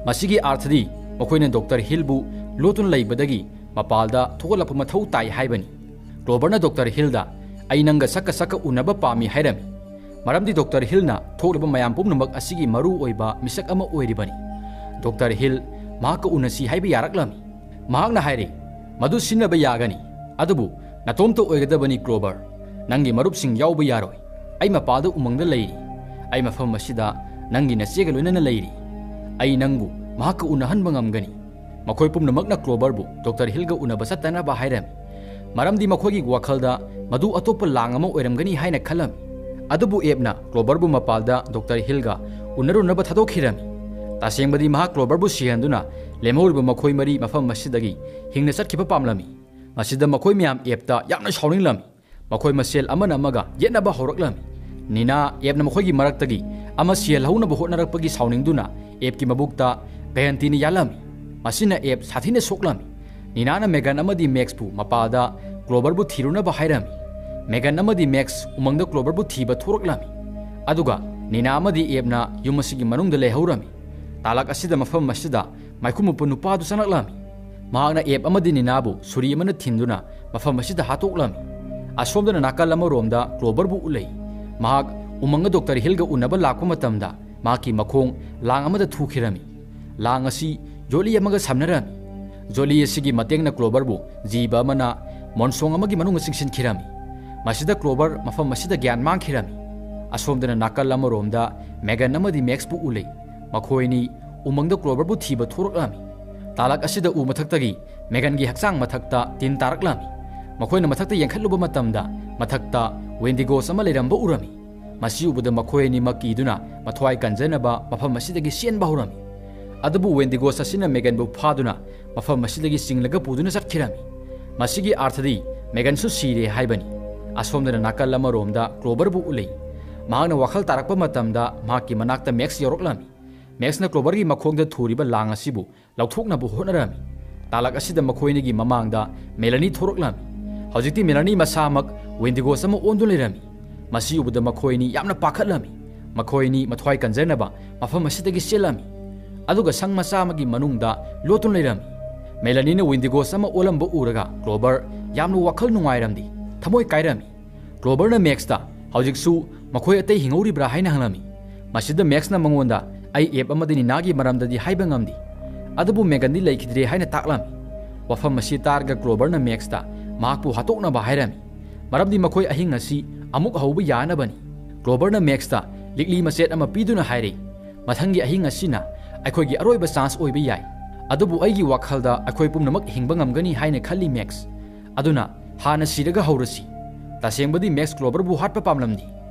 ꯃꯁꯤꯒꯤ ꯑꯥꯔꯊꯗꯤ ꯃꯈꯣꯏꯅ ꯗꯣꯛꯇꯔ ꯍꯤꯜꯕꯨ ꯂꯣꯠꯇꯨꯅ ꯂꯩꯕꯗꯒꯤ ꯃꯄꯥꯜꯗ ꯊꯣꯛꯂꯛꯄ ꯃꯊꯧ ꯇꯥꯏ ꯍꯥꯏꯕꯅꯤ꯫ ꯀ꯭ꯂꯣꯕꯔꯅ ꯗꯣꯛꯇꯔ ꯍꯤꯜꯗ, "ꯑꯩ ꯅꯪꯒ ꯁꯛꯀ ꯁꯛꯀ ꯎꯅꯕ ꯄꯥꯝꯃꯤ" ꯍꯥꯏꯔꯝꯃꯤ, ꯃꯔꯝꯗꯤ ꯗꯣꯛꯇꯔ ꯍꯤꯜꯅ ꯊꯣꯛꯂꯤꯕ ꯃꯌꯥꯝ ꯄꯨꯝꯅꯃꯛ ꯑꯁꯤꯒꯤ ꯃꯔꯨ ꯑꯣꯏꯕ ꯃꯤꯁꯛ ꯑꯃ ꯑꯣꯏꯔꯤꯕꯅꯤ꯫ ꯗꯣꯛꯇꯔ ꯍꯤꯜ ꯃꯍꯥꯛꯀ ꯎꯅꯁꯤ ꯍꯥꯏꯕ ꯌꯥꯔꯛꯂꯝꯃꯤ꯫ ꯃꯍꯥꯛꯅ ꯍꯥꯏꯔꯤ, "ꯃꯗꯨ ꯁꯤꯟꯅꯕ ꯌꯥꯒꯅꯤ, ꯑꯗꯨꯕꯨ ꯅꯇꯣꯝꯇ ꯑꯣꯏꯒꯗꯕꯅꯤ, ꯀ꯭ꯂꯣꯕꯔ꯫ ꯅꯪꯒꯤ ꯃꯔꯨꯞꯁꯤꯡ ꯌꯥꯎꯕ ꯌꯥꯔꯣꯏ꯫ ꯑꯩ ꯃꯄꯥꯜꯗ ꯎꯃꯪꯗ ꯂꯩꯔꯤ꯫ ꯑꯩ ꯃꯐꯝ ꯑꯁꯤꯗ ꯅꯪꯒꯤ ꯅꯆꯦꯒ ꯂꯣꯏꯅꯅ ꯂꯩꯔꯤ꯫ ꯑꯩ ꯅꯪꯕꯨ ꯃꯍꯥꯛꯀ ꯎꯅꯍꯟꯕ ꯉꯝꯒꯅꯤ꯫" ꯃꯈꯣꯏ ꯄꯨꯝꯅꯃꯛꯅ ꯀ꯭ꯂꯣꯕꯔꯕꯨ ꯗꯣꯛꯇꯔ ꯍꯤꯜꯒ ꯎꯅꯕ ꯆꯠꯇꯅꯕ ꯍꯥꯏꯔꯝꯃꯤ, ꯃꯔꯝꯗꯤ ꯃꯈꯣꯏꯒꯤ ꯋꯥꯈꯜꯗ ꯃꯗꯨ ꯑꯇꯣꯞꯄ ꯂꯥꯡ ꯑꯃ ꯑꯣꯏꯔꯝꯒꯅꯤ ꯍꯥꯏꯅ ꯈꯜꯂꯝꯃꯤ꯫ ꯑꯗꯨꯕꯨ ꯑꯦꯞꯅ ꯀ꯭ꯂꯣꯕꯔꯕꯨ ꯃꯄꯥꯜꯗ ꯗꯣꯛꯇꯔ ꯍꯤꯜꯒ ꯎꯅꯔꯨꯅꯕ ꯊꯥꯗꯣꯛꯈꯤꯔꯝꯃꯤ꯫ ꯇꯁꯦꯡꯕꯗꯤ ꯃꯍꯥꯛ ꯀ꯭ꯂꯣꯕꯔꯕꯨ ꯁꯤꯍꯟꯗꯨꯅ ꯂꯦꯝꯍꯧꯔꯤꯕ ꯃꯈꯣꯏ ꯃꯔꯤ ꯃꯐꯝ ꯑꯁꯤꯗꯒꯤ ꯍꯤꯡꯅ ꯆꯠꯈꯤꯕ ꯄꯥꯝꯂꯝꯃꯤ꯫ ꯃꯁꯤꯗ ꯃꯈꯣꯏ ꯃꯌꯥꯝ ꯑꯦꯞꯇ ꯌꯥꯝꯅ ꯁꯥꯎꯅꯤꯡꯂꯝꯃꯤ꯫ ꯃꯈꯣꯏ ꯃꯁꯦꯜ ꯑꯃꯅ ꯑꯃꯒ ꯌꯦꯠꯅꯕ ꯍꯧꯔꯛꯂꯝꯃꯤ꯫ ꯅꯤꯅꯥ ꯑꯦꯞꯅ ꯃꯈꯣꯏꯒꯤ ꯃꯔꯛꯇꯒꯤ ꯑꯃ ꯁꯤꯍꯜꯍꯧꯅꯕ ꯍꯣꯠꯅꯔꯛꯄꯒꯤ ꯁꯥꯎꯅꯤꯡꯗꯨꯅ ꯑꯦꯞꯀꯤ ꯃꯕꯨꯛꯇ ꯒꯌꯟꯇꯤꯅ ꯌꯥꯜꯂꯝꯃꯤ꯫ ꯃꯁꯤꯅ ꯑꯦꯞ ꯁꯥꯊꯤꯅ ꯁꯣꯛꯂꯝꯃꯤ꯫ ꯅꯤꯅꯥꯅ ꯃꯦꯒꯟ ꯑꯃꯗꯤ ꯃꯦꯛꯁꯄꯨ ꯃꯄꯥꯗ ꯀ꯭ꯂꯣꯕꯔꯕꯨ ꯊꯤꯔꯨꯅꯕ ꯍꯥꯏꯔꯝꯃꯤ꯫ ꯃꯦꯒꯟ ꯑꯃꯗꯤ ꯃꯦꯛꯁ ꯎꯃꯪꯗ ꯀ꯭ꯂꯣꯕꯔꯕꯨ ꯊꯤꯕ ꯊꯣꯔꯛꯂꯝꯃꯤ꯫ ꯑꯗꯨꯒ ꯅꯤꯅꯥ ꯑꯃꯗꯤ ꯑꯦꯞꯅ ꯌꯨꯝ ꯑꯁꯤꯒꯤ ꯃꯅꯨꯡꯗ ꯂꯩꯍꯧꯔꯝꯃꯤ꯫ ꯇꯥꯂꯛ ꯑꯁꯤꯗ ꯃꯐꯝ ꯑꯁꯤꯗ ꯃꯩꯈꯨ ꯃꯨꯞꯄ ꯅꯨꯄꯥꯗꯨ ꯆꯪꯂꯛꯂꯝꯃꯤ꯫ ꯃꯍꯥꯛꯅ ꯑꯦꯞ ꯑꯃꯗꯤ ꯅꯤꯅꯥꯕꯨ ꯁꯨꯔꯤ ꯑꯃꯅ ꯊꯤꯟꯗꯨꯅ ꯃꯐꯝ ꯑꯁꯤꯗ ꯍꯥꯠꯇꯣꯛꯂꯝꯃꯤ꯫ ꯑꯁꯣꯝꯗꯅ ꯅꯥꯀꯜ ꯑꯃꯔꯣꯝꯗ ꯀ꯭ꯂꯣꯕꯔꯕꯨ ꯎꯠꯂꯛꯏ꯫ ꯃꯍꯥꯛ ꯎꯃꯪꯗ ꯗꯣꯛꯇꯔ ꯍꯤꯜꯒ ꯎꯅꯕ ꯂꯥꯛꯄ ꯃꯇꯝꯗ ꯃꯍꯥꯛꯀꯤ ꯃꯈꯣꯡ ꯂꯥꯡ ꯑꯃꯗ ꯊꯨꯈꯤꯔꯝꯃꯤ꯫ ꯂꯥꯡ ꯑꯁꯤ ꯖꯣꯂꯤ ꯑꯃꯒ ꯁꯝꯅꯔꯝꯃꯤ꯫ ꯖꯣꯂꯤ ꯑꯁꯤꯒꯤ ꯃꯇꯦꯡꯅ ꯀ꯭ꯂꯣꯕꯔꯕꯨ ꯖꯤꯕ ꯑꯃꯅ ꯃꯣꯟꯁꯣꯡ ꯑꯃꯒꯤ ꯃꯅꯨꯡꯗ ꯆꯤꯡꯁꯤꯟꯈꯤꯔꯝꯃꯤ꯫ ꯃꯁꯤꯗ ꯀ꯭ꯂꯣꯕꯔ ꯃꯐꯝ ꯑꯁꯤꯗ ꯒ꯭ꯌꯥꯟ ꯃꯥꯡꯈꯤꯔꯝꯃꯤ꯫ ꯑꯁꯣꯝꯗꯅ ꯅꯥꯀꯜ ꯑꯃꯔꯣꯝꯗ ꯃꯦꯒꯟ ꯑꯃꯗꯤ ꯃꯦꯛꯁꯄꯨ ꯎꯠꯂꯤ꯫ ꯃꯈꯣꯏ ꯑꯅꯤ ꯎꯃꯪꯗ ꯀ꯭ꯂꯣꯕꯔꯕꯨ ꯊꯤꯕ ꯊꯣꯔꯛꯂꯝꯃꯤ꯫ ꯇꯥꯂꯛ ꯑꯁꯤꯗ ꯎ ꯃꯊꯛꯇꯒꯤ ꯃꯦꯒꯟꯒꯤ ꯍꯛꯆꯥꯡ ꯃꯊꯛꯇ ꯇꯤꯟ ꯇꯥꯔꯛꯂꯝꯃꯤ꯫ ꯃꯈꯣꯏꯅ ꯃꯊꯛꯇ ꯌꯦꯡꯈꯠꯂꯨꯕ ꯃꯇꯝꯗ ꯃꯊꯛꯇ ꯋꯦꯟꯗꯤꯒꯣꯁ ꯑꯃ ꯂꯩꯔꯝꯕ ꯎꯔꯝꯃꯤ꯫ ꯃꯁꯤ ꯎꯕꯗ ꯃꯈꯣꯏ ꯑꯅꯤꯃꯛ ꯀꯤꯗꯨꯅ ꯃꯊ꯭ꯋꯥꯏ ꯀꯟꯖꯅꯕ ꯃꯐꯝ ꯑꯁꯤꯗꯒꯤ ꯆꯦꯟꯕ ꯍꯧꯔꯝꯃꯤ꯫ ꯑꯗꯨꯕꯨ ꯋꯦꯟꯗꯤꯒꯣꯁ ꯑꯁꯤꯅ ꯃꯦꯒꯟꯕꯨ ꯐꯥꯗꯨꯅ ꯃꯐꯝ ꯑꯁꯤꯗꯒꯤ ꯆꯤꯡꯂꯒ ꯄꯨꯗꯨꯅ ꯆꯠꯈꯤꯔꯝꯃꯤ꯫ ꯃꯁꯤꯒꯤ ꯑꯥꯔꯊꯗꯤ ꯃꯦꯒꯟꯁꯨ ꯁꯤꯔꯦ ꯍꯥꯏꯕꯅꯤ꯫ ꯑꯁꯣꯝꯗꯅ ꯅꯥꯀꯜ ꯑꯃꯔꯣꯝꯗ ꯀ꯭ꯂꯣꯕꯔꯕꯨ ꯎꯠꯂꯤ꯫ ꯃꯍꯥꯛꯅ ꯋꯥꯈꯜ ꯇꯥꯔꯛꯄ ꯃꯇꯝꯗ ꯃꯍꯥꯛꯀꯤ ꯃꯅꯥꯛꯇ ꯃꯦꯛꯁ ꯌꯧꯔꯛꯂꯝꯃꯤ꯫ ꯃꯦꯛꯁꯅ ꯀ꯭ꯂꯣꯕꯔꯒꯤ ꯃꯈꯣꯡꯗ ꯊꯨꯔꯤꯕ ꯂꯥꯡ ꯑꯁꯤꯕꯨ ꯂꯧꯊꯣꯛꯅꯕ ꯍꯣꯠꯅꯔꯝꯃꯤ꯫ ꯇꯥꯂꯛ ꯑꯁꯤꯗ ꯃꯈꯣꯏ ꯑꯅꯤꯒꯤ ꯃꯃꯥꯡꯗ ꯃꯦꯂꯥꯅꯤ ꯊꯣꯔꯛꯂꯝꯃꯤ꯫ ꯍꯧꯖꯤꯛꯇꯤ ꯃꯦꯂꯥꯅꯤ ꯃꯁꯥꯃꯛ ꯋꯦꯟꯗꯤꯒꯣꯁ ꯑꯃ ꯑꯣꯟꯗꯨꯅ ꯂꯩꯔꯝꯃꯤ꯫ ꯃꯁꯤ ꯎꯕꯗ ꯃꯈꯣꯏ ꯑꯅꯤ ꯌꯥꯝꯅ ꯄꯥꯈꯠꯂꯝꯃꯤ꯫ ꯃꯈꯣꯏ ꯑꯅꯤ ꯃꯊ꯭ꯋꯥꯏ ꯀꯟꯖꯅꯕ ꯃꯐꯝ ꯑꯁꯤꯗꯒꯤ ꯆꯦꯜꯂꯝꯃꯤ꯫ ꯑꯗꯨꯒ ꯁꯪ ꯃꯆꯥ ꯑꯃꯒꯤ ꯃꯅꯨꯡꯗ ꯂꯣꯠꯇꯨꯅ ꯂꯩꯔꯝꯃꯤ꯫ ꯃꯦꯂꯥꯅꯤꯅ ꯋꯦꯟꯗꯤꯒꯣꯁ ꯑꯃ ꯑꯣꯜꯂꯝꯕ ꯎꯔꯒ ꯀ꯭ꯂꯣꯕꯔ ꯌꯥꯝꯅ ꯋꯥꯈꯜ ꯅꯨꯡꯉꯥꯏꯔꯝꯗꯦ꯫ ꯊꯃꯣꯏ ꯀꯥꯏꯔꯝꯃꯤ꯫ ꯀ꯭ꯂꯣꯕꯔꯅ ꯃꯦꯛꯁꯇ ꯍꯧꯖꯤꯛꯁꯨ ꯃꯈꯣꯏ ꯑꯇꯩ ꯍꯤꯡꯍꯧꯔꯤꯕ꯭ꯔꯥ ꯍꯥꯏꯅ ꯍꯪꯂꯝꯃꯤ꯫ ꯃꯁꯤꯗ ꯃꯦꯛꯁꯅ ꯃꯉꯣꯟꯗ ꯑꯩ ꯑꯦꯞ ꯑꯃꯗꯤ ꯅꯤꯅꯥꯒꯤ ꯃꯔꯝꯗꯗꯤ ꯍꯥꯏꯕ ꯉꯝꯗꯦ꯫ ꯑꯗꯨꯕꯨ ꯃꯦꯒꯟꯗꯤ ꯂꯩꯈꯤꯗ꯭ꯔꯦ ꯍꯥꯏꯅ ꯇꯥꯛꯂꯝꯃꯤ꯫ ꯋꯥꯐꯝ ꯑꯁꯤ ꯇꯥꯔꯒ ꯀ꯭ꯂꯣꯕꯔꯅ ꯃꯦꯛꯁꯇ ꯃꯍꯥꯛꯄꯨ ꯍꯥꯠꯇꯣꯛꯅꯕ ꯍꯥꯏꯔꯝꯃꯤ꯫ ꯃꯔꯝꯗꯤ ꯃꯈꯣꯏ ꯑꯍꯤꯡ ꯑꯁꯤ ꯑꯃꯨꯛ ꯍꯧꯕ ꯌꯥꯅꯕꯅꯤ꯫ ꯀ꯭ꯂꯣꯕꯔꯅ ꯃꯦꯛꯁꯇ ꯂꯤꯛꯂꯤ ꯃꯆꯦꯠ ꯑꯃ ꯄꯤꯗꯨꯅ ꯍꯥꯏꯔꯤ, "ꯃꯊꯪꯒꯤ ꯑꯍꯤꯡ ꯑꯁꯤꯅ ꯑꯩꯈꯣꯏꯒꯤ ꯑꯔꯣꯏꯕ ꯆꯥꯟꯁ ꯑꯣꯏꯕ ꯌꯥꯏ꯫ ꯑꯗꯨꯕꯨ ꯑꯩꯒꯤ ꯋꯥꯈꯜꯗ ꯑꯩꯈꯣꯏ ꯄꯨꯝꯅꯃꯛ ꯍꯤꯡꯕ ꯉꯝꯒꯅꯤ ꯍꯥꯏꯅ ꯈꯜꯂꯤ, ꯃꯦꯛꯁ꯫ ꯑꯗꯨꯅ ꯍꯥꯟꯅ ꯁꯤꯔꯒ ꯍꯧꯔꯁꯤ꯫" ꯇꯁꯦꯡꯕꯗꯤ ꯃꯦꯛꯁ ꯀ꯭ꯂꯣꯕꯔꯕꯨ ꯍꯥꯠꯄ ꯄꯥꯝꯂꯝꯗꯦ꯫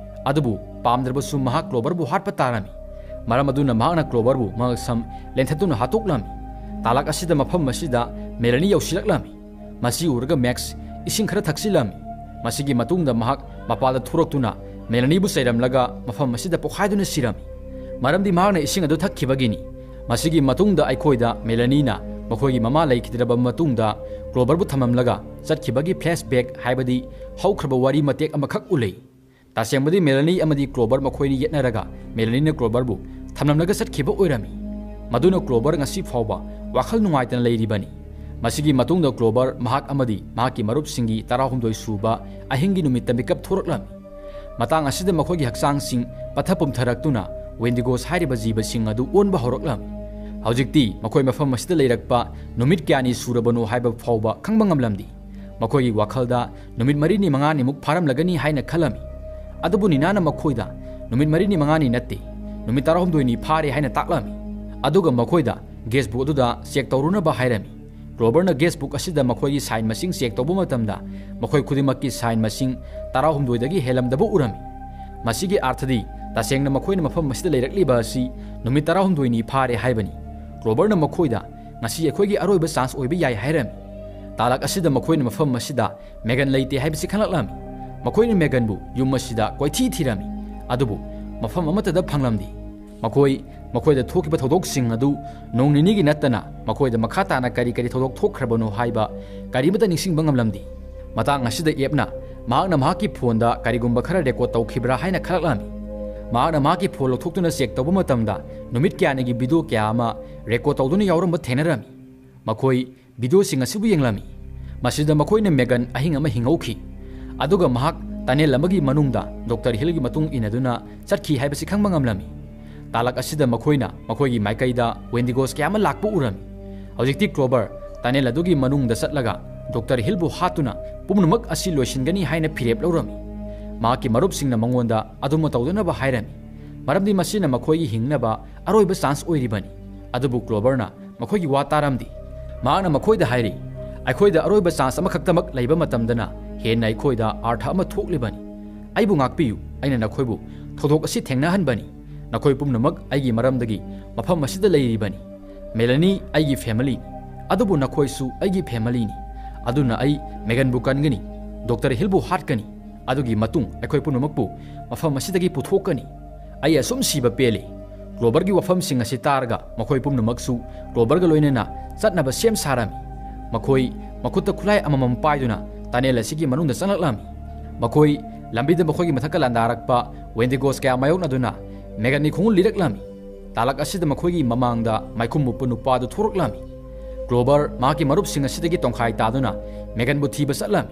ꯑꯗꯨꯕꯨ ꯄꯥꯝꯗ꯭ꯔꯕꯁꯨ ꯃꯍꯥꯛ ꯀ꯭ꯂꯣꯕꯔꯕꯨ ꯍꯥꯠꯄ ꯇꯥꯔꯝꯃꯤ꯫ ꯃꯔꯝ ꯑꯗꯨꯅ ꯃꯍꯥꯛꯅ ꯀ꯭ꯂꯣꯕꯔꯕꯨ ꯃꯉꯛꯁꯝ ꯂꯦꯟꯊꯠꯇꯨꯅ ꯍꯥꯠꯇꯣꯛꯂꯝꯃꯤ꯫ ꯇꯥꯂꯛ ꯑꯁꯤꯗ ꯃꯐꯝ ꯑꯁꯤꯗ ꯃꯦꯂꯥꯅꯤ ꯌꯧꯁꯤꯜꯂꯛꯂꯝꯃꯤ꯫ ꯃꯁꯤ ꯎꯔꯒ ꯃꯦꯛꯁ ꯏꯁꯤꯡ ꯈꯔ ꯊꯛꯆꯤꯜꯂꯝꯃꯤ꯫ ꯃꯁꯤꯒꯤ ꯃꯇꯨꯡꯗ ꯃꯍꯥꯛ ꯃꯄꯥꯟꯗ ꯊꯣꯔꯛꯇꯨꯅ ꯃꯦꯂꯥꯅꯤꯕꯨ ꯆꯩꯔꯝꯂꯒ ꯃꯐꯝ ꯑꯁꯤꯗ ꯄꯣꯈꯥꯏꯗꯨꯅ ꯁꯤꯔꯝꯃꯤ, ꯃꯔꯝꯗꯤ ꯃꯍꯥꯛꯅ ꯏꯁꯤꯡ ꯑꯗꯨ ꯊꯛꯈꯤꯕꯒꯤꯅꯤ꯫ ꯃꯁꯤꯒꯤ ꯃꯇꯨꯡꯗ ꯑꯩꯈꯣꯏꯗ ꯃꯦꯂꯥꯅꯤꯅ ꯃꯈꯣꯏꯒꯤ ꯃꯃꯥ ꯂꯩꯈꯤꯗ꯭ꯔꯕ ꯃꯇꯨꯡꯗ ꯀ꯭ꯂꯣꯕꯔꯕꯨ ꯊꯝꯂꯝꯂꯒ ꯆꯠꯈꯤꯕꯒꯤ ꯐ꯭ꯂꯦꯁꯕꯦꯛ, ꯍꯥꯏꯕꯗꯤ ꯍꯧꯈ꯭ꯔꯕ ꯋꯥꯔꯤ ꯃꯇꯦꯛ ꯑꯃꯈꯛ ꯎꯠꯂꯤ꯫ ꯇꯁꯦꯡꯕꯗꯤ ꯃꯦꯂꯥꯅꯤ ꯑꯃꯗꯤ ꯀ꯭ꯂꯣꯕꯔ ꯃꯈꯣꯏꯅꯤ ꯌꯦꯠꯅꯔꯒ ꯃꯦꯂꯥꯅꯤꯅ ꯀ꯭ꯂꯣꯕꯔꯕꯨ ꯊꯝꯂꯝꯂꯒ ꯆꯠꯈꯤꯕ ꯑꯣꯏꯔꯝꯃꯤ꯫ ꯃꯗꯨꯅ ꯀ꯭ꯂꯣꯕꯔ ꯉꯁꯤ ꯐꯥꯎꯕ ꯋꯥꯈꯜ ꯅꯨꯡꯉꯥꯏꯇꯅ ꯂꯩꯔꯤꯕꯅꯤ꯫ ꯃꯁꯤꯒꯤ ꯃꯇꯨꯡꯗ ꯀ꯭ꯂꯣꯕꯔ ꯃꯍꯥꯛ ꯑꯃꯗꯤ ꯃꯍꯥꯛꯀꯤ ꯃꯔꯨꯞꯁꯤꯡꯒꯤ ꯇꯔꯥꯍꯨꯝꯗꯣꯏ ꯁꯨꯕ ꯑꯍꯤꯡꯒꯤ ꯅꯨꯃꯤꯠꯇ ꯃꯤꯀꯞ ꯊꯣꯔꯛꯂꯝꯃꯤ꯫ ꯃꯇꯥꯡ ꯑꯁꯤꯗ ꯃꯈꯣꯏꯒꯤ ꯍꯛꯆꯥꯡꯁꯤꯡ ꯄꯠꯊ ꯄꯨꯝꯊꯔꯛꯇꯨꯅ ꯋꯦꯟꯗꯤꯒꯣꯁ ꯍꯥꯏꯔꯤꯕ ꯖꯤꯕꯁꯤꯡ ꯑꯗꯨ ꯑꯣꯟꯕ ꯍꯧꯔꯛꯂꯝꯃꯤ꯫ ꯍꯧꯖꯤꯛꯇꯤ ꯃꯈꯣꯏ ꯃꯐꯝ ꯑꯁꯤꯗ ꯂꯩꯔꯛꯄ ꯅꯨꯃꯤꯠ ꯀꯌꯥꯅꯤ ꯁꯨꯔꯕꯅꯣ ꯍꯥꯏꯕ ꯐꯥꯎꯕ ꯈꯪꯕ ꯉꯝꯂꯝꯗꯦ꯫ ꯃꯈꯣꯏꯒꯤ ꯋꯥꯈꯜꯗ ꯅꯨꯃꯤꯠ ꯃꯔꯤꯅꯤ ꯃꯉꯥꯅꯤꯃꯨꯛ ꯐꯥꯔꯝꯂꯒꯅꯤ ꯍꯥꯏꯅ ꯈꯜꯂꯝꯃꯤ꯫ ꯑꯗꯨꯕꯨ ꯅꯤꯅꯥꯅ ꯃꯈꯣꯏꯗ ꯅꯨꯃꯤꯠ ꯃꯔꯤꯅꯤ ꯃꯉꯥꯅꯤ ꯅꯠꯇꯦ, ꯅꯨꯃꯤꯠ ꯇꯔꯥꯍꯨꯝꯗꯣꯏꯅꯤ ꯐꯥꯔꯦ ꯍꯥꯏꯅ ꯇꯥꯛꯂꯝꯃꯤ꯫ ꯑꯗꯨꯒ ꯃꯈꯣꯏꯗ ꯒꯦꯁꯕꯨꯛ ꯑꯗꯨꯗ ꯆꯦꯛ ꯇꯧꯔꯨꯅꯕ ꯍꯥꯏꯔꯝꯃꯤ꯫ ꯀ꯭ꯂꯣꯕꯔꯅ ꯒꯦꯁꯕꯨꯛ ꯑꯁꯤꯗ ꯃꯈꯣꯏꯒꯤ ꯁꯥꯏꯟ ꯃꯁꯤꯡ ꯆꯦꯛ ꯇꯧꯕ ꯃꯇꯝꯗ ꯃꯈꯣꯏ ꯈꯨꯗꯤꯡꯃꯛꯀꯤ ꯁꯥꯏꯟ ꯃꯁꯤꯡ ꯇꯔꯥꯍꯨꯝꯗꯣꯏꯗꯒꯤ ꯍꯦꯜꯂꯝꯗꯕ ꯎꯔꯝꯃꯤ꯫ ꯃꯁꯤꯒꯤ ꯑꯥꯔꯊꯗꯤ ꯇꯁꯦꯡꯅ ꯃꯈꯣꯏꯅ ꯃꯐꯝ ꯑꯁꯤꯗ ꯂꯩꯔꯛꯂꯤꯕ ꯑꯁꯤ ꯅꯨꯃꯤꯠ ꯇꯔꯥꯍꯨꯝꯗꯣꯏꯅꯤ ꯐꯥꯔꯦ ꯍꯥꯏꯕꯅꯤ꯫ ꯀ꯭ꯂꯣꯕꯔꯅ ꯃꯈꯣꯏꯗ ꯉꯁꯤ ꯑꯩꯈꯣꯏꯒꯤ ꯑꯔꯣꯏꯕ ꯆꯥꯟꯁ ꯑꯣꯏꯕ ꯌꯥꯏ ꯍꯥꯏꯔꯝꯃꯤ꯫ ꯇꯥꯂꯛ ꯑꯁꯤꯗ ꯃꯈꯣꯏꯅ ꯃꯐꯝ ꯑꯁꯤꯗ ꯃꯦꯒꯟ ꯂꯩꯇꯦ ꯍꯥꯏꯕꯁꯤ ꯈꯪꯂꯛꯂꯝꯃꯤ꯫ ꯃꯈꯣꯏꯅ ꯃꯦꯒꯟꯕꯨ ꯌꯨꯝ ꯑꯁꯤꯗ ꯀꯣꯏꯊꯤ ꯊꯤꯔꯝꯃꯤ, ꯑꯗꯨꯕꯨ ꯃꯐꯝ ꯑꯃꯠꯇꯗ ꯐꯪꯂꯝꯗꯦ꯫ ꯃꯈꯣꯏ ꯃꯈꯣꯏꯗ ꯊꯣꯛꯈꯤꯕ ꯊꯧꯗꯣꯛꯁꯤꯡ ꯑꯗꯨ ꯅꯣꯡ ꯅꯤꯅꯤꯒꯤ ꯅꯠꯇꯅ ꯃꯈꯣꯏꯗ ꯃꯈꯥ ꯇꯥꯅ ꯀꯔꯤ ꯀꯔꯤ ꯊꯧꯗꯣꯛ ꯊꯣꯛꯈ꯭ꯔꯕꯅꯣ ꯍꯥꯏꯕ ꯀꯔꯤꯃꯠꯇ ꯅꯤꯡꯁꯤꯡꯕ ꯉꯝꯂꯝꯗꯦ꯫ ꯃꯇꯥꯡ ꯑꯁꯤꯗ ꯑꯦꯞꯅ ꯃꯍꯥꯛꯅ ꯃꯍꯥꯛꯀꯤ ꯐꯣꯟꯗ ꯀꯔꯤꯒꯨꯝꯕ ꯈꯔ ꯔꯦꯀꯣꯔꯗ ꯇꯧꯈꯤꯕ꯭ꯔꯥ ꯍꯥꯏꯅ ꯈꯜꯂꯛꯂꯝꯃꯤ꯫ ꯃꯍꯥꯛꯅ ꯃꯍꯥꯛꯀꯤ ꯐꯣꯟ ꯂꯧꯊꯣꯛꯇꯨꯅ ꯆꯦꯛ ꯇꯧꯕ ꯃꯇꯝꯗ ꯅꯨꯃꯤꯠ ꯀꯌꯥꯅꯤꯒꯤ ꯚꯤꯗꯤꯑꯣ ꯀꯌꯥ ꯑꯃ ꯔꯦꯀꯣꯔꯗ ꯇꯧꯗꯨꯅ ꯌꯥꯎꯔꯝꯕ ꯊꯦꯡꯅꯔꯝꯃꯤ꯫ ꯃꯈꯣꯏ ꯚꯤꯗꯤꯑꯣꯁꯤꯡ ꯑꯁꯤꯕꯨ ꯌꯦꯡꯂꯝꯃꯤ꯫ ꯃꯁꯤꯗ ꯃꯈꯣꯏꯅ ꯃꯦꯒꯟ ꯑꯍꯤꯡ ꯑꯃ ꯍꯤꯡꯍꯧꯈꯤ, ꯑꯗꯨꯒ ꯃꯍꯥꯛ ꯇꯅꯦꯜ ꯑꯃꯒꯤ ꯃꯅꯨꯡꯗ ꯗꯣꯛꯇꯔ ꯍꯤꯜꯒꯤ ꯃꯇꯨꯡ ꯏꯟꯅꯗꯨꯅ ꯆꯠꯈꯤ ꯍꯥꯏꯕꯁꯤ ꯈꯪꯕ ꯉꯝꯂꯝꯃꯤ꯫ ꯇꯥꯂꯛ ꯑꯁꯤꯗ ꯃꯈꯣꯏꯅ ꯃꯈꯣꯏꯒꯤ ꯃꯥꯏꯀꯩꯗ ꯋꯦꯟꯗꯤꯒꯣꯁ ꯀꯌꯥ ꯑꯃ ꯂꯥꯛꯄ ꯎꯔꯝꯃꯤ꯫ ꯍꯧꯖꯤꯛꯇꯤ ꯀ꯭ꯂꯣꯕꯔ ꯇꯅꯦꯜ ꯑꯗꯨꯒꯤ ꯃꯅꯨꯡꯗ ꯆꯠꯂꯒ ꯗꯣꯛꯇꯔ ꯍꯤꯜꯕꯨ ꯍꯥꯠꯇꯨꯅ ꯄꯨꯝꯅꯃꯛ ꯑꯁꯤ ꯂꯣꯏꯁꯤꯟꯒꯅꯤ ꯍꯥꯏꯅ ꯐꯤꯔꯦꯞ ꯂꯧꯔꯝꯃꯤ꯫ ꯃꯍꯥꯛꯀꯤ ꯃꯔꯨꯞꯁꯤꯡꯅ ꯃꯉꯣꯟꯗ ꯑꯗꯨꯝꯕ ꯇꯧꯗꯅꯕ ꯍꯥꯏꯔꯝꯃꯤ, ꯃꯔꯝꯗꯤ ꯃꯁꯤꯅ ꯃꯈꯣꯏꯒꯤ ꯍꯤꯡꯅꯕ ꯑꯔꯣꯏꯕ ꯆꯥꯟꯁ ꯑꯣꯏꯔꯤꯕꯅꯤ꯫ ꯑꯗꯨꯕꯨ ꯀ꯭ꯂꯣꯕꯔꯅ ꯃꯈꯣꯏꯒꯤ ꯋꯥ ꯇꯥꯔꯝꯗꯦ꯫ ꯃꯍꯥꯛꯅ ꯃꯈꯣꯏꯗ ꯍꯥꯏꯔꯤ, "ꯑꯩꯈꯣꯏꯗ ꯑꯔꯣꯏꯕ ꯆꯥꯟꯁ ꯑꯃꯈꯛꯇꯃꯛ ꯂꯩꯕ ꯃꯇꯝꯗꯅ ꯍꯦꯟꯅ ꯑꯩꯈꯣꯏꯗ ꯑꯥꯔꯊ ꯑꯃ ꯊꯣꯛꯂꯤꯕꯅꯤ꯫ ꯑꯩꯕꯨ ꯉꯥꯛꯄꯤꯌꯨ, ꯑꯩꯅ ꯅꯈꯣꯏꯕꯨ ꯊꯧꯗꯣꯛ ꯑꯁꯤ ꯊꯦꯡꯅꯍꯟꯕꯅꯤ꯫ ꯅꯈꯣꯏ ꯄꯨꯝꯅꯃꯛ ꯑꯩꯒꯤ ꯃꯔꯝꯗꯒꯤ ꯃꯐꯝ ꯑꯁꯤꯗ ꯂꯩꯔꯤꯕꯅꯤ꯫ "ꯃꯦꯂꯥꯅꯤ ꯑꯩꯒꯤ ꯐꯦꯃꯤꯂꯤꯅꯤ, ꯑꯗꯨꯕꯨ ꯅꯈꯣꯏꯁꯨ ꯑꯩꯒꯤ ꯐꯦꯃꯤꯂꯤꯅꯤ꯫ ꯑꯗꯨꯅ ꯑꯩ ꯃꯦꯒꯟꯕꯨ ꯀꯟꯒꯅꯤ, ꯗꯣꯛꯇꯔ ꯍꯤꯜꯕꯨ ꯍꯥꯠꯀꯅꯤ꯫ ꯑꯗꯨꯒꯤ ꯃꯇꯨꯡ ꯑꯩꯈꯣꯏ ꯄꯨꯝꯅꯃꯛꯄꯨ ꯃꯐꯝ ꯑꯁꯤꯗꯒꯤ ꯄꯨꯊꯣꯛꯀꯅꯤ꯫ ꯑꯩ ꯑꯁꯨꯝ ꯁꯤꯕ ꯄꯦꯜꯂꯤ꯫" ꯀ꯭ꯂꯣꯕꯔꯒꯤ ꯋꯥꯐꯝꯁꯤꯡ ꯑꯁꯤ ꯇꯥꯔꯒ ꯃꯈꯣꯏ ꯄꯨꯝꯅꯃꯛꯁꯨ ꯀ꯭ꯂꯣꯕꯔꯒ ꯂꯣꯏꯅꯅ ꯆꯠꯅꯕ ꯁꯦꯝ ꯁꯥꯔꯝꯃꯤ꯫ ꯃꯈꯣꯏ ꯃꯈꯨꯠꯇ ꯈꯨꯠꯂꯥꯏ ꯑꯃꯃꯝ ꯄꯥꯏꯗꯨꯅ ꯇꯅꯦꯜ ꯑꯁꯤꯒꯤ ꯃꯅꯨꯡꯗ ꯆꯪꯂꯛꯂꯝꯃꯤ꯫ ꯃꯈꯣꯏ ꯂꯝꯕꯤꯗ ꯃꯈꯣꯏꯒꯤ ꯃꯊꯛꯇ ꯂꯥꯟꯗꯥꯔꯛꯄ ꯋꯦꯟꯗꯤꯒꯣꯁ ꯀꯌꯥ ꯃꯥꯌꯣꯛꯅꯗꯨꯅ ꯃꯦꯒꯟꯒꯤ ꯈꯣꯡꯎꯜ ꯂꯤꯔꯛꯂꯝꯃꯤ꯫ ꯇꯥꯂꯛ ꯑꯁꯤꯗ ꯃꯈꯣꯏꯒꯤ ꯃꯃꯥꯡꯗ ꯃꯥꯏꯈꯨꯝ ꯃꯨꯞꯄ ꯅꯨꯄꯥꯗꯨ ꯊꯣꯔꯛꯂꯝꯃꯤ꯫ ꯀ꯭ꯂꯣꯕꯔ ꯃꯍꯥꯛꯀꯤ ꯃꯔꯨꯞꯁꯤꯡ ꯑꯁꯤꯗꯒꯤ ꯇꯣꯡꯈꯥꯏ ꯇꯥꯗꯨꯅ ꯃꯦꯒꯟꯕꯨ ꯊꯤꯕ ꯆꯠꯂꯝꯃꯤ꯫